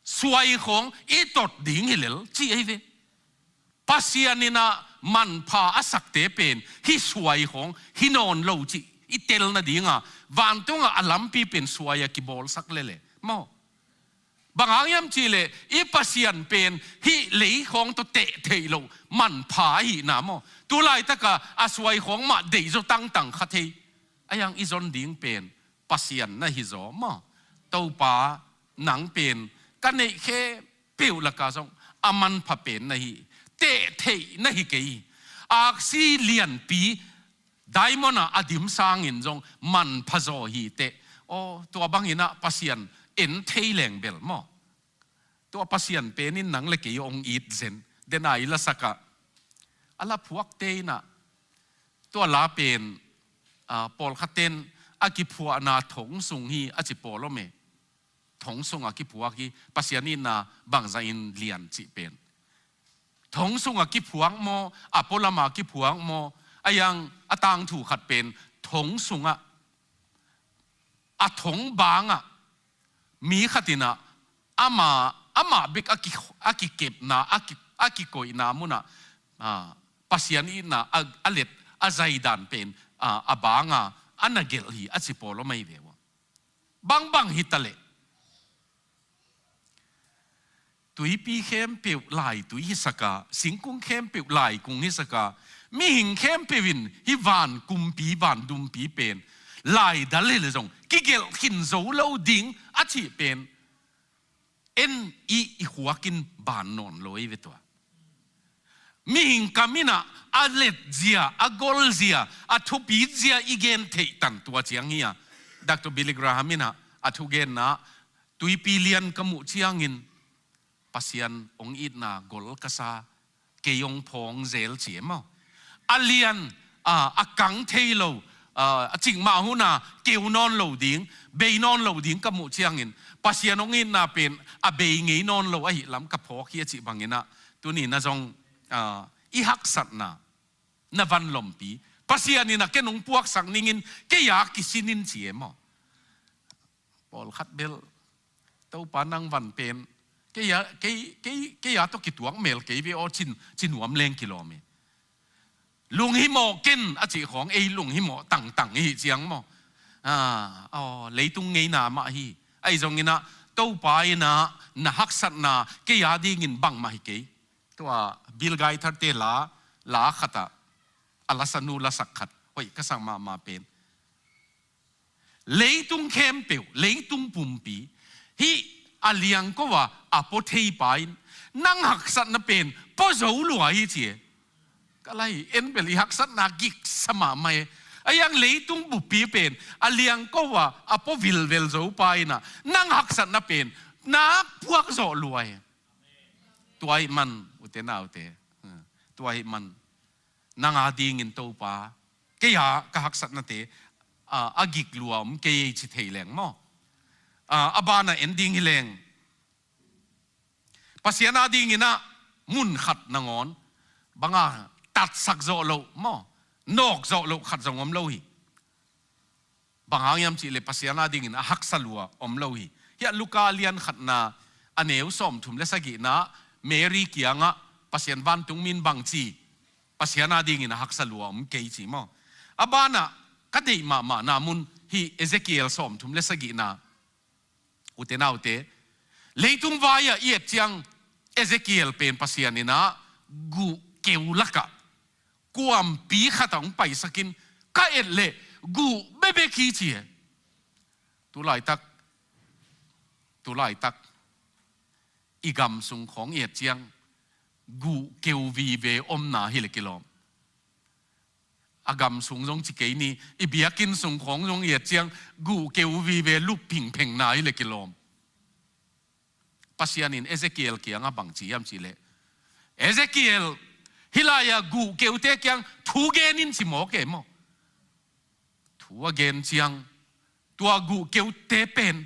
suai khawng i tot ding hi lel ci ei ve. Pasian inah manpha a sakte pen hih suai khawng hi nawn lo cih i tel nadinga vantunga a lampi pen suai a kibawlsak lele maw. Bang hang hiam cih leh i Pasian pen hih lei khawng tawh teh theih loh manpha ahihna maw. Tu laitaka a suai khawng mah deihzaw tangtang kha thei. A hiang i zon ding pen Pasian na hi zaw maw. Topa, nang pen ka neih khempeuh laka zong a manpha pen na hi. Teh theih na hi kei. Aksi lianpi diamond a a dim sangin zong manpha zaw hi teh. Aw, tua banginah Pasian en thei leng bel maw. Tua Pasian penin nang le kei hong it zen. Dena i lasakah a la phuakte inah tua la pen, a, pawlkhatten a kiphuahna thong sung hi a ci pawl om e. Thong sungah kiphuak hi, Pasian itna bangzah in lian cih pen. Thong sungah kiphuak maw, a pualamah kiphuak maw, a hiang a tangthu khat pen thong sungah, a thong bangah mi khatinah ama, amah bek a ki, a kikepna, a ki, a kikoihna munah, a, Pasian itna a, a let a zaidan pen, a, a banga a na gelh hi a ci pawl om ei ve uh. Bangbang hitaleh tuipi khempeuh laitui hisaka, singkung khempeuh laikung hisaka, mihing khempeuh in hih van kumpi, van dumpi pen laidal hileh zong kigelh khin zo lo ding a cih pen en i, i khuakin ban nawn lo ei ve tua. Mihing kam inah a letzia, a golzia, a thupitzia i gen theih tan tua ciang hi a. Doctor Billy Graham inah a thugenna, tuipi lian ka muh ciangin Pasian hong itna gol ka sa, kei hong phawng zel ci e maw. A lian, a, a kang thei lo, a, a cikmah huna keu nawn lo ding, bei nawn lo ding ka muh ciangin, Pasian hong itna pen a bei ngei nawn lo ahih lam ka phawk hi a cih bangin ah, tuni-in ah zong, a, i haksatna na vanlompi, Pasian in ah ken hong puaksak ning in, kei a kisin in ci e maw. Pawlkhat bel, Topa nang van pen, kei a, kei, kei, kei a tawh kituak mel kei ve aw, cin, ci nuam leng kilawm e. Lunghimawh ken a cih khawng, ei lunghimawh tangtang i hih ciang maw. A, aw, leitung ngeina mah hi. Ahi zongin ah, Topa in ah na haksatna kei a dingin bangmah hi kei. Tua Bill Gaither te la, la khat ah, a lasanu lasak khat, hoih ka sak mahmah pen. Leitung khempeuh, leitung pumpi, hih a liangko a a pua thei pa in, nang haksatna pen pua zo lua hi ci e. Ka lai, en bel i haksatna giksa mahmah e. A yang leitung buppi pen, a liangko a a pua vilvel zo pa in ah, nang haksatna pen na puak zawh lua e. Tua ahih man, ute naute, tua ahih man, nang a dingin Topa, kei a ka haksatnate, a, a gik lua om kei ei ci thei leng maw. A, a ban ah en ding hi leng, Pasian a dingin ah mun khat nangawn, bang a, tatsak zawh loh maw, nawk zawh loh khat zong om lo hi. Bang hang hiam cih leh Pasian a dingin a haksa lua om lo hi. Hiah Luka lian khatna, a neu sawmthum le sagihna, Mary kiangah Pasian vantungmi in bang ci, Pasian a dingin a haksa lua om kei ci maw. A ban ah ka deih mahmahna mun hih Ezekiel sawmthum le sagihna. Ute naute, leitung vai ah i et ciang, Ezekiel pen Pasian in ah guh keu lakah kuampi khat ah hong paisak in, ka et leh guh bekbek hi ci e. Tulaitak, tulaitak i gam sung khawng i et ciang, guh keu vive omna hi leh kilawm. A gam sung zong ci kei ni, i biakinn sung khawng zong i et ciang, guh keu vive lup phingphengna hi leh kilawm. Pasian in Ezekiel kiangah bang ci hiam cih leh, Ezekiel, hih lai-ah guh keute kiang thu gen in ci mawk e maw. Thu a gen ciang, tua guh keute pen,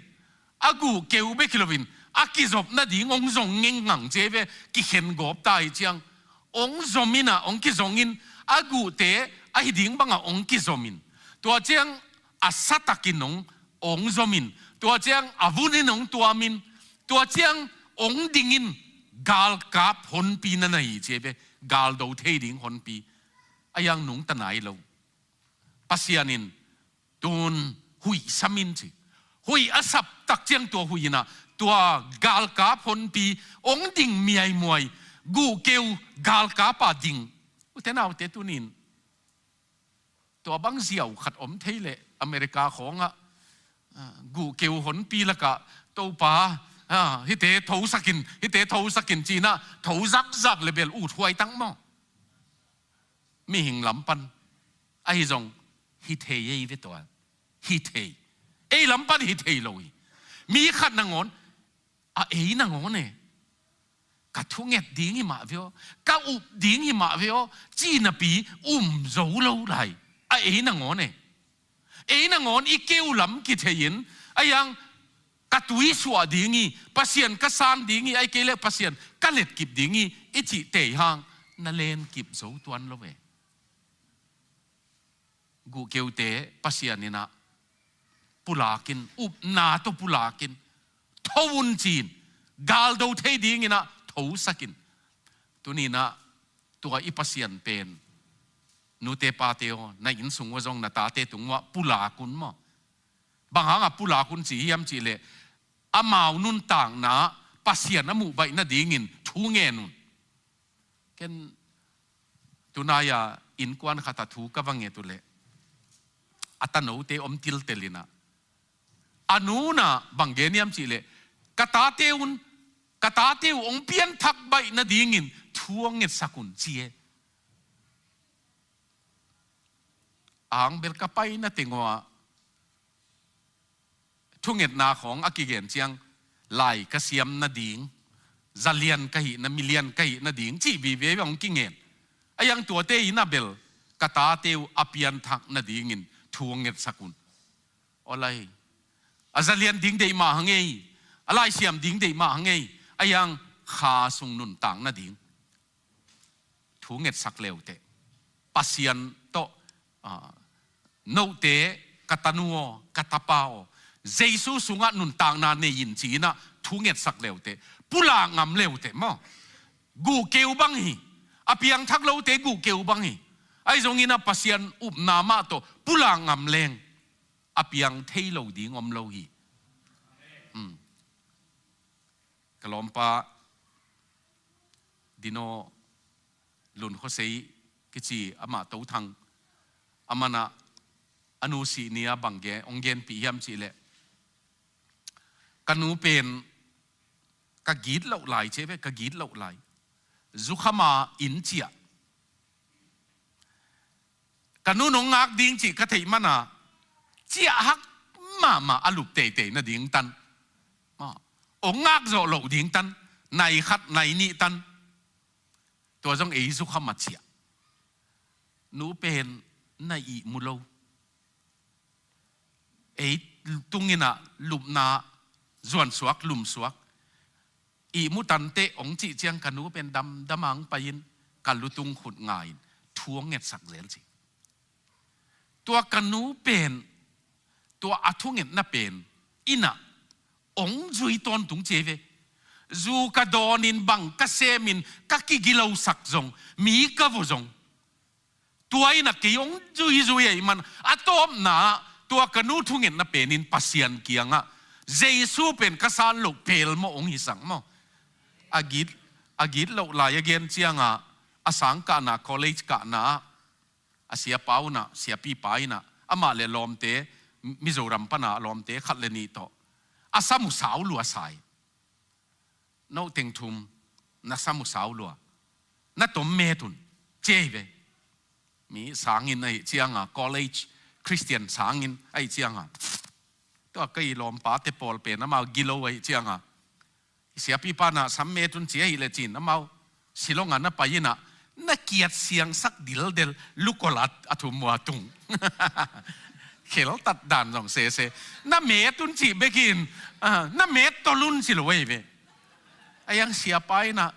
a guh keu bek hi loin, a kizop nading hong zong ngengngang ci e ve, kikhen gawp ta hi ciang, hong zom in ah, hong kizong in, a guhte ahi ding bangah hong kizom in. Tua ciang a satak in hong, hong zom in. Tua ciang a vun in hong tuam in. Tua ciang hong ding in, galkap honpi na na hi ci e ve, galdo thei ding honpi. A yang nungta nai lo. Pasian in tun huih sam in ci. Huih a sap tak ciang tua huih in ah, tua galkap honpi hong ding miaimuai, guh keu galkap a ding. Ute naute tuni-in, tua bang ziau khat om thei leh America khawngah, a, guh keu honpi lakah, Topa, a, hihte thosak in, hihte thosak in ci-in ah, tho zakzak leh bel uthuai tak maw. Mihing lam pan. Ahi zong, hi thei ei ve tua. Hi thei. Ei lam pan hi thei lo hi. Mi khat nangawn, a ei nangawn e. Ka thunget ding hi mah ve aw. Ka up ding hi mah ve aw. Ci napi um zo lo lai. A ei nangawn e. Ei nangawn i keu lam kithei in, a yang ka tui suah ding hi, Pasian ka san ding hi, ahih kei leh Pasian ka letkip ding hi, i cih tei hang, na lenkip zo tuan lo ve. Guh keute Pasian in ah pulak in, upna tawh pulak in, tho un ci-in, galdo thei dingin ah thosak in. Tuni-in ah tua i Pasian pen, nute pate aw, na inn sung uah zong na tate tung uah pulak un maw. Bang hangah pulak un ci hiam cih leh, amau nuntakna Pasian a muh baih nadingin thu ngen un. Ken tunai-a innkuan khat a thu ka va nget uh leh, a tanote om tiltel in ah, a nu in ah bang gen hiam cih leh, ka tate un, ka tate uh hong pianthak baih nadingin thu hong ngetsak un ci e. Ang bel ka paina teng uah thungetna khawng a kigen ciang, lai ka siam nading, Zalian ka hihna, milian ka hihna ding cih vive hong kingen. A iang tuate in a bel ka tate uh a pianthak nadingin thu hong ngetsak un. Aw lai, a zalian ding deih mah hang ei, a laisiam ding deih mah hang ei, a iang kha sung nuntak nading thu ngetsak leuteh. Pasian tawh, ah, note ka tanu aw, ka tapa aw, Jesu sungah nuntakna nei in ci-in ah thu ngetsak leuteh. Pulak ngam leuteh maw. Guhkeu bang hi. A piangthak lote guhkeu bang hi. Ahi zongin ah Pasian upna mah tawh pulak ngam leng a piang thei lo ding om lo hi. Hmm. Ka lawmpa Dino Lun Khosei kici amah tothang, aman ah a nu sih ni-a bang gen, hong genpih hiam cih leh, ka nu pen ka gitloh lai ci ve, ka gitloh lai. Zukham a inn ciah. Ka nu nong ngak ding cih ka theih man a, ciah hak mahmah a lup teitei nading tan. Hong ngak zawh loh ding tan, nai khat, nai nih tan. Tua zong ei zukham a ciah. Nu pen na ihmu lo. Ei tungin ah lupna zuansuak, lumsuak. Ihmu tanteh hong cih ciang ka nu pen damdam a hong pai-in ka lutung khut nga-in thu hong ngetsak zel ci. Tua ka nu pen, tua a thungetna pen in ah hong zui tawntung ci ve. Zu ka dawnin, bang ka semin, ka kigilosak zong, mi ka vua zong, tua in ah kei hong zuizui ahih man a tawpna ah tua ka nu thungetna penin Pasian kiangah Jesu pen ka san loh pelmawh hong hisak maw. A git, a gitloh lai a gen ciangah a sang kahna, college kahna ah a siapa un ah, siapipa in ah, amah le lawmte, Mizoram pana lawmte khat le nih tawh a sam uh sau lua sa hi. No teng thum na sam uh sau lua, na tom met un ci hi ve. Mi sanginn ahih ciangah, college Christian sanginn ahih ciangah, tua ka i lawmpate pawl pen amau gilo ahih ciangah, siapipa in ah sam met un ci ahih leh ci-in amau Shillong ah na pai in ah, na kiat siangsak dildel, lukol a, a thum uh a tung. Kheltat dan zong sese. Na met un cih bekin, ah, na met tol un ci lo ahi ve. A iang siapa in ah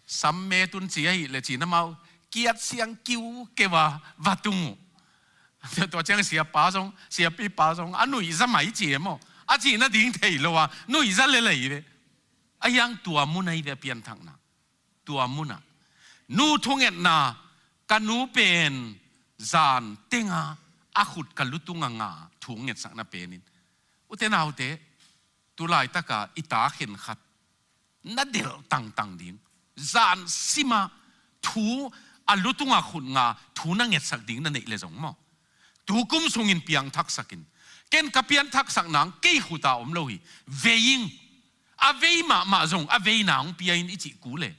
sam met un ci ahih leh ci-in amau kiat siang kiukeu a va tung uh. Tua ciang siapa zong, siapipa zong a nuihza mai ci e maw, a cih nading thei lo a nuihza lel ahi ve. A iang tua mun ahi ve a pianthakna. Tua munah nu thungetna, ka nu pen zan tenga a khut ka lutung a nga thu ngetsakna penin, ute naute, tu laitaka i ta khenkhat na delh tangtang ding, zan sima thu a lutunga khut nga thu na ngetsak ding na neih le zong maw, tu kum sungin piangthaksak in. Ken ka pianthaksak nang kei khuta om lo hi. Vei ing. A vei mahmah zong a veina hong pia in i cih kul e.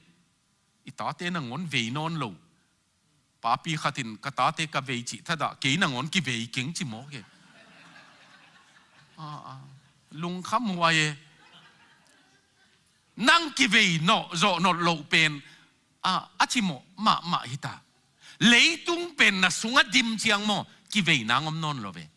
I tate nangawn vei nawn lo. Papi khatin ka tate ka vei cih thadah, kei nangawn kivei keng ci mawk e. Ah, ah. Lungkham huai e. Nang kivei nawh, zawh nawh loh pen, ah, a cimawh mahmah hita. Leitung pen na sungah dim ciang maw, kivei nang om nawn lo ve.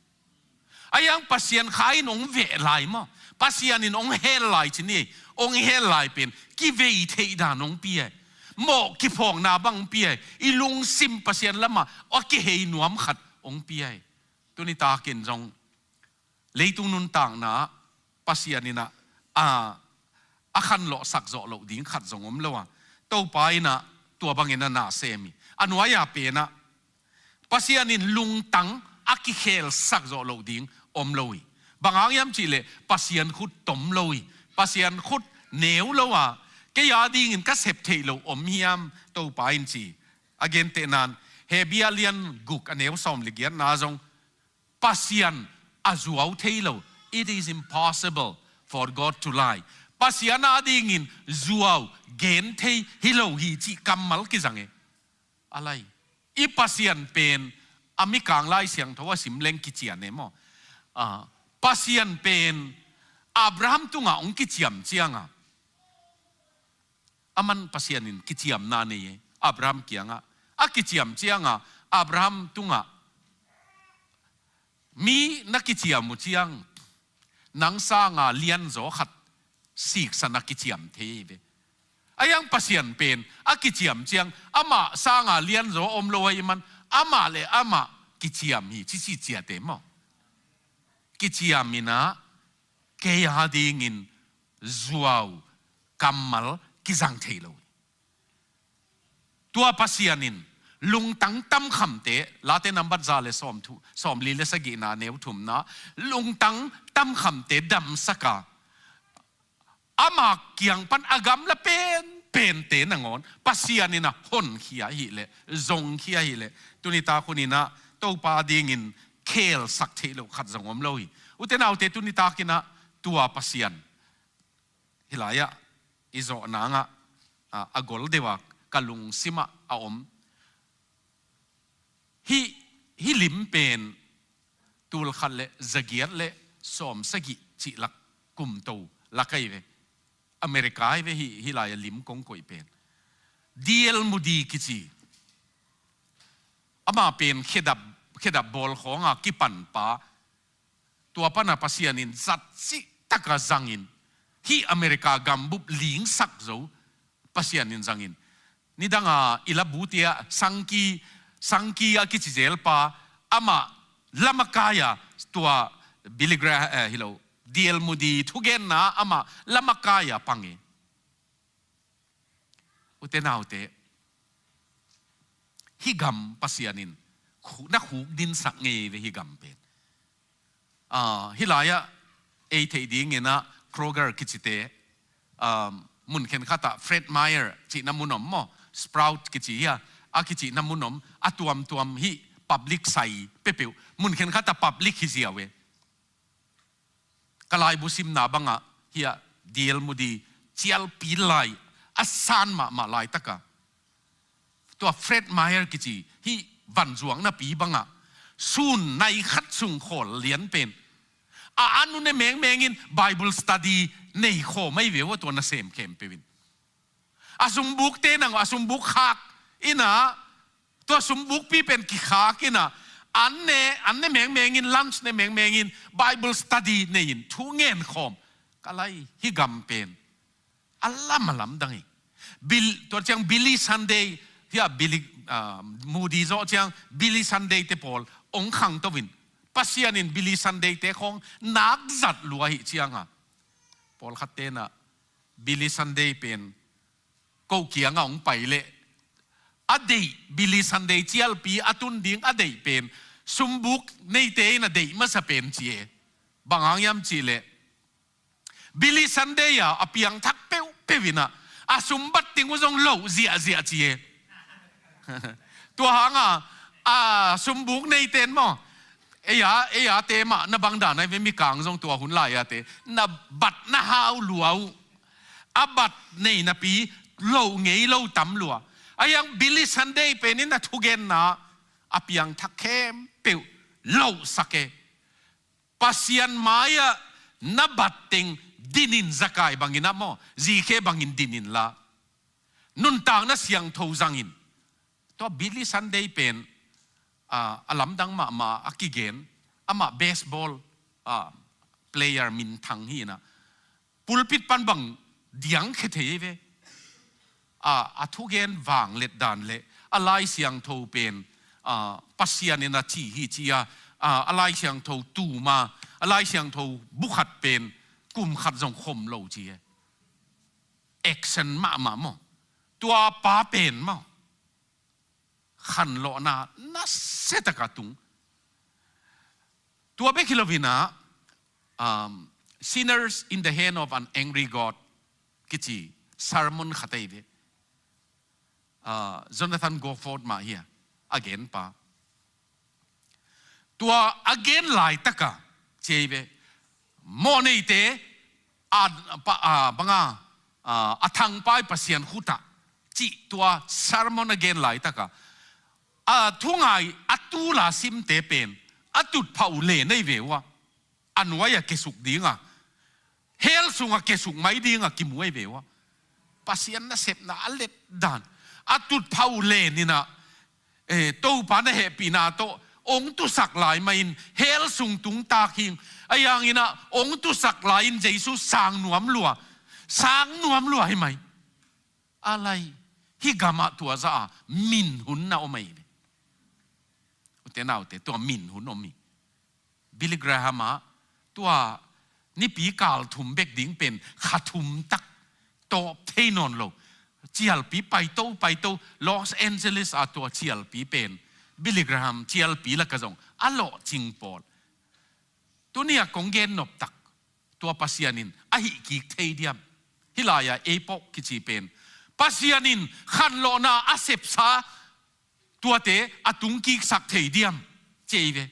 A iang Pasian kha in hong veh lai maw, Pasian in hong hel lai ci ni, hong hel lai pen kivei theih dan hong pia e. Mawh kiphawkna bang hong pia e. I lungsim Pasian lamah a kihei nuam khat hong pia e. Tuni takin zong leitung nuntakna ah Pasian in ah, a, a khanlawhsak zawh loh ding khat zong om lo a, Topa in ah tua bangin a na sem hi. A nuai-a pen ah Pasian in lungtang a kikhelsak zawh loh ding om lo hi. Bang hang hiam cihleh Pasian khut tom lo hi. Pasian khut neu lo a, kei a dingin ka sep theih loh om hiam Topa in ci. A gentehna in Hebru lian guk a neu sawm le giatna zong Pasian a zuau thei lo. It is impossible for God to lie. Pasian a dingin zuau gen thei hi lo hi cih kammal kizang e. A lai, i Pasian pen a Mikang Lai Siangtho a sim leng kician e maw. Ah, Pasian pen Abraham tungah hong kiciam cianga Aman Pasian in kiciamna nei e, Abraham kiangah. A kiciam ciangah Abraham tungah, "Mi na kiciam uh ciang nang sanga lianzaw khat siksan a kiciam thei hi ve." A hiang Pasian pen a kiciam ciang amah sanga lianzaw om lo ahih man, amah le amah kiciam hi, cici ciate maw. Kiciam in ah kei a dingin zuau kammal kizang thei lo hi. Tua Pasian in lungtang tamkhamte, Late nambat za le sawm thu, sawmli le sagihna neu thumna, lungtang tamkhamte damsaka, ama kiang pan a gamla penpente nangawn Pasian in a honkhia hileh, zongkhia hileh, tunitak hun in ah Topa dingin khelsak theih loh khat zong om lo hi. Ute naute, tunitak in ah tua Pasian hih lai-ah i zawh nangah, a, a gol deuh a ka lungsimah a om. Hih, hih lim pen tulkhat le zagiat le sawmsagih cihlak kumto lak ahi ve. America ahi ve hih, hih lai-a lim kong koih pen. D L Moody kici. Amah pen khedap, khedap bawl khawnga kipanpa. Tua pana Pasian in zat cihtaka zangin, hih America gambup lingsak zo Pasian in zangin. Nidanga i labu tia Sankey, Sankey a kici zelpa, amah lamakai-a tua Billy Graham, eh, hi lo, D L Moody thugenna amah lamakai-a pang e. Ute naute, hih gam Pasian in khu-, na khukdinsak ngei ve hih gam pen. Ah, hih lai-ah ei theih dingin ah Kroger kicite, ah, mun khenkhatah Fred Meyer cihna mun om maw, Sprouts kici hi a, a kicihna mun om, a tuamtuam hih Publix sai peuhpeuh, mun khenkhatah Publix hi ziau e. Ka laibu simna bangah hih a D L Moody cialpi lai, a san mahmah laitaka, tua Fred Meyer kici hih vanzuaknapi bangah sun nai khat sung khawl lian pen a, a nunne mengmengin Bible study nei khawm ahi ve ua, tua nasem khempeuh in. A sumbukte nang, a sumbuk khak in ah, tua sumbukpi pen kikhak in ah, an ne, an ne mengmengin, lunch ne mengmengin, Bible study nei-in thu ngen khawm. Ka lai, hih gam pen a lam a lamdang hi. Bill, tua ciang Billy Sunday, hih a Billy, ah, Moody zawh ciang Billy Sunday te pawl hong khangto in, Pasian in Billy Sunday te khawng nakzat lua ahih cianga, pawlkhat ten ah Billy Sunday pen ko kiangah hong pai leh, a deih, Billy Sunday cialpi a tun ding a deih pen sumbuk neite in a deih masa pen ci e. Bang hang hiam cihleh, Billy Sunday a, a piangthak peuhpeuh in ah, a sumbat ding uh zong loh ziahziah ci e. Tua hanga, a sumbuk neite in maw, ei a, ei a te mah na bang dan ahi ve, mikang zong tua hun lai-a te na bat na hau lua uh. A bat nei napi loh ngei lo tam lua. A hiang Billy Sunday pen in a thugenna a piangthak khempeuh lohsak e. Pasian mai-ah na bat teng din in, zakai bangin ah maw, zikhe bangin din inla, nuntakna siangtho zangin. Tua Billy Sunday pen, ah, a lamdang mahmah a kigen, amah baseball, ah, player minthang hi in ah, pulpit pan bang diangkhia thei hi ve. A, a thugen vanglet dan le a Lai Siangtho pen, a, Pasian in a ci hi ci a, a, a Lai Siangtho tum a, a Lai Siangtho bu khat pen kum khat zong khom lo ci e. Action mahmah maw. Tua pa pen maw, khanlawhna nasia taka tung. Tua bek hi lo in ah, um, Sinners in the Hand of an Angry God kici sermon khat ahi ve. Ah, Jonathan Goforth mah hi a, a genpa. Tua a gen laitaka ci ahi ve, mawhneite a, pa, a, banga, a, a thangpai Pasian khutah cih tua sermon a gen laitaka, a thungai a tula simte pen a tutphah uh le nei ve uh a, a nuai-ah kesuk dinga, hell sungah kesuk mai dinga kimu ahi ve uh a. Pasian nasepna a let dan, a tutphah uh len in ah, eh, Topa na hehpihna tawh ong tusak lai mah in, hell sung tungtak hi ing. Ahi hangin ah ong tusak lai in Jesu sang nuam lua, sang nuam lua hi mai. A lai, hih gamah tua zah a min hun na om ahi ve. Ute naute, tua min hun om hi. Billy Graham ah, tua nipi kal thum bek ding pen kha thum tak, tawp thei nawn lo, cialpi paito paito, Los Angeles ah tua cialpi pen, Billy Graham cialpi lak ah zong a lawhcing pawl. Tuni a kong gen nop tak, tua Pasian in a hih kik thei diam? Hih lai-ah epoch kici pen, Pasian in khanlawhna a sepsa tuate a tungkiksak thei diam, ci ei ve.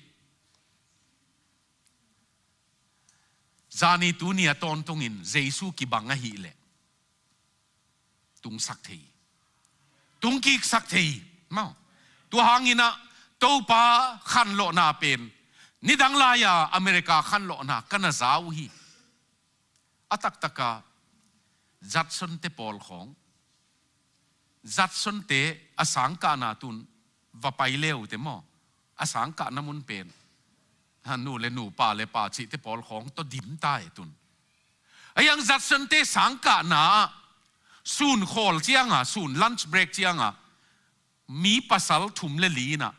Zani tuni a tawntungin Jesu kibang ahih leh tungsak thei, tungkiksak thei. Maw, tua hangin ah Topa khanlawhna pen, nidang lai-a America khanlawhna ka na za uh hi. A taktak a Judson te pawl khawng, Judson te a sangkahna tun va pai le uh te maw, a sangkahna mun pen, ha, nu le nu, pa le pa cihte pawl khawng tawh dim ta e tun. Ahi hang Judson te sangkahna ah sun khawl cianga, sun lunch break cianga, mi pasal thum le li in ah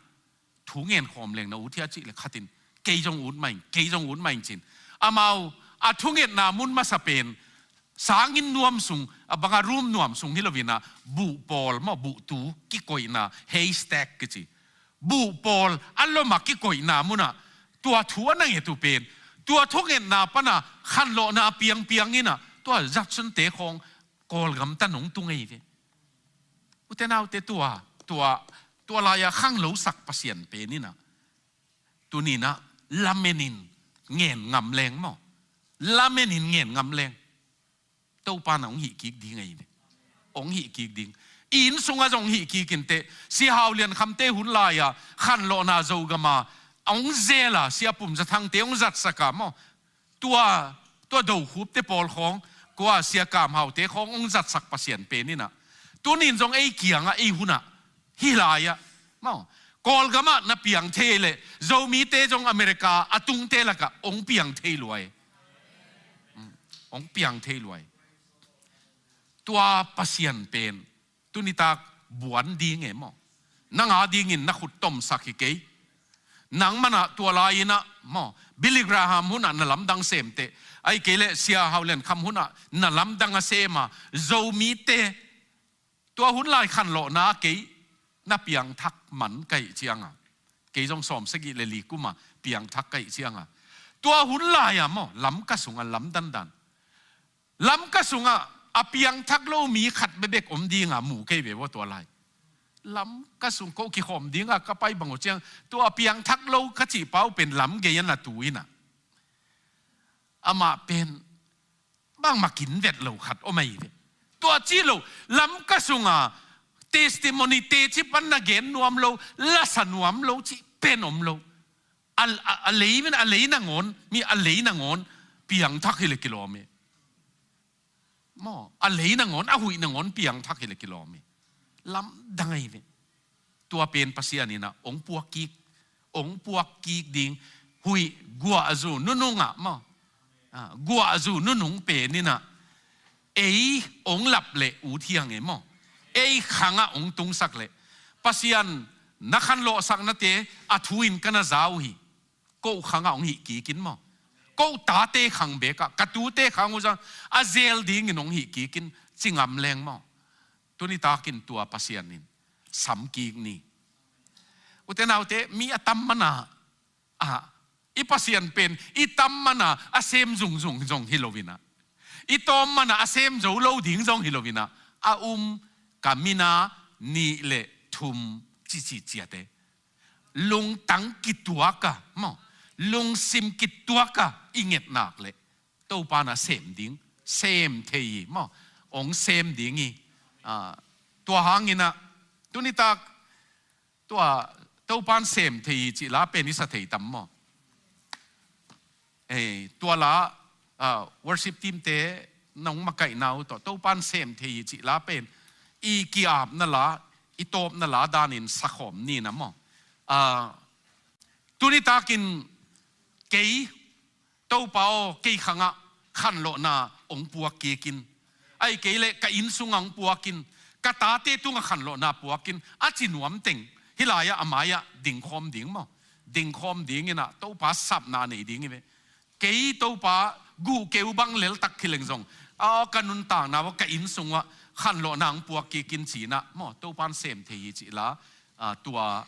thu ngen khawm leng na ut hia cih le khat in, kei zong ut mah ing, kei zong ut mah ing ci-in. Amau a thungetna mun masa pen sanginn nuam sung, a bang a room nuam sung hi lo in ah, buh pawl maw, buhtu kikoihna, haystack kici, buh pawl a lom a kikoihna mun ah tua thu a na nget uh pen, tua thungetna pan a khanlawhna piangpiang in ah tua Judson te khawng Kawlgam tan hong tung ei ve. Ute naute, tua, tua, tua lai-a khanglosak Pasian pen in ah, tuni in ah lamenin ngen ngam leng maw, lamenin ngen ngam leng, Topa in ah hong hih kik ding ei ve. Hong hih kik ding. Inn sungah zong hong hih kik in teh, Sia Hau Lian Kham te hun lai-a khanlawhna Zogam a hong zel a, Sia Pum Za Thang te hong zatsak a maw, tua, tua Do Khup te pawl khawng, kua, Sia Kam Hau te khawng hong zatsak Pasian pen in ah, tuni in zong ei kiangah, ei hun ah, hih lai-ah maw, Kawlgam ah na piang thei leh, Zomite zong America a tungte lakah hong piang thei lua e. Mm, hong piang thei lua e. Tua Pasian pen tuni tak buan ding e maw, nang a dingin na khut tomsak hi kei. Nangman ah tua lai-in ah maw, Billy Graham hun ah na lamdang sem teh, ahih kei leh Sia Hau Lian Kham hun ah na lamdang a sem a, Zomite tua hun lai khanlawhna kei na piangthak man ka hih cianga, kei zong sawmsagih le li kum a piangthak ka hih cianga, tua hun lai-a maw, Lamka sungah lamdandan, Lamka sungah a piangthak lo mi khat bekbek om dinga mu kei ve aw tua lai. Lamka sung ko kikhawm dinga ka pai bang uh ciang, tua a piangthak lo ka cih pa uh pen lamgei a na tu in ah, amah pen bangmah kinvet lo khat om ahi ve. Tua ci lo, Lamka sunga testimony teci pan na gen nuam lo, lasa nuam lo cih pen om lo. A, a, a lei, a lei nangawn, mi a lei nangawn piangthak hi leh kilawm e. Maw, a lei nangawn, a huih nangawn piangthak hi leh kilawm e. Lamdang ahi ve. Tua pen Pasian in ah hong puak kik, hong puak kik ding. Huih guahzu nunung ah maw, ah, guahzu nunung pen in ah ei hong lap leh ut hiang e maw, ei khangah hong tungsak leh. Pasian na khanlawhsaknate a thu in ka na za uh hi. Ko khangah hong hih kik in maw, ko tate khang bekah, ka tute khang uh zong a zel dingin hong hih kik in, ci ngam leng maw. Tuni takin tua Pasian in sam kik ni. Ute naute, mi a tam man a, ah, i Pasian pen i tam man a a sem zungzung zong hi lo in ah, i tawm man a a sem zo lo ding zong hi lo in ah, a um ka mina nih le thum cici ciate, lungtang kituak a maw, lungsim kituak a i nget nak leh Topa in ah sem ding, sem thei hi maw, hong sem ding hi. Ah, tua hangin ah tuni tak, tua Topa in sem thei hi cih la pen i sa thei tam maw? Eh, tua la, ah, worship team te na hong makaihna uh tawh Topa'n sem thei hi cih la pen i ki-apna la, i tawpna la danin sakhawm ni na maw. Ah, tuni takin kei, Topa aw, kei khangah khanlawhna hong puak kikin, ahih kei leh ka inn sungah hong puakin, ka tate tungah khanlawhna puakin, a ci nuam teng hih lai-ah a mai-ah dingkhawm ding maw. Dingkhawm dingin ah Topa sapna nei ding hi ve. Kei Topa guh keu bang leltak hi leng zong, a ka nuntakna uh, ka inn sungah khanlawhna hong puak kikin ci-in ah maw, Topa'n sem thei hi cih la, ah, tua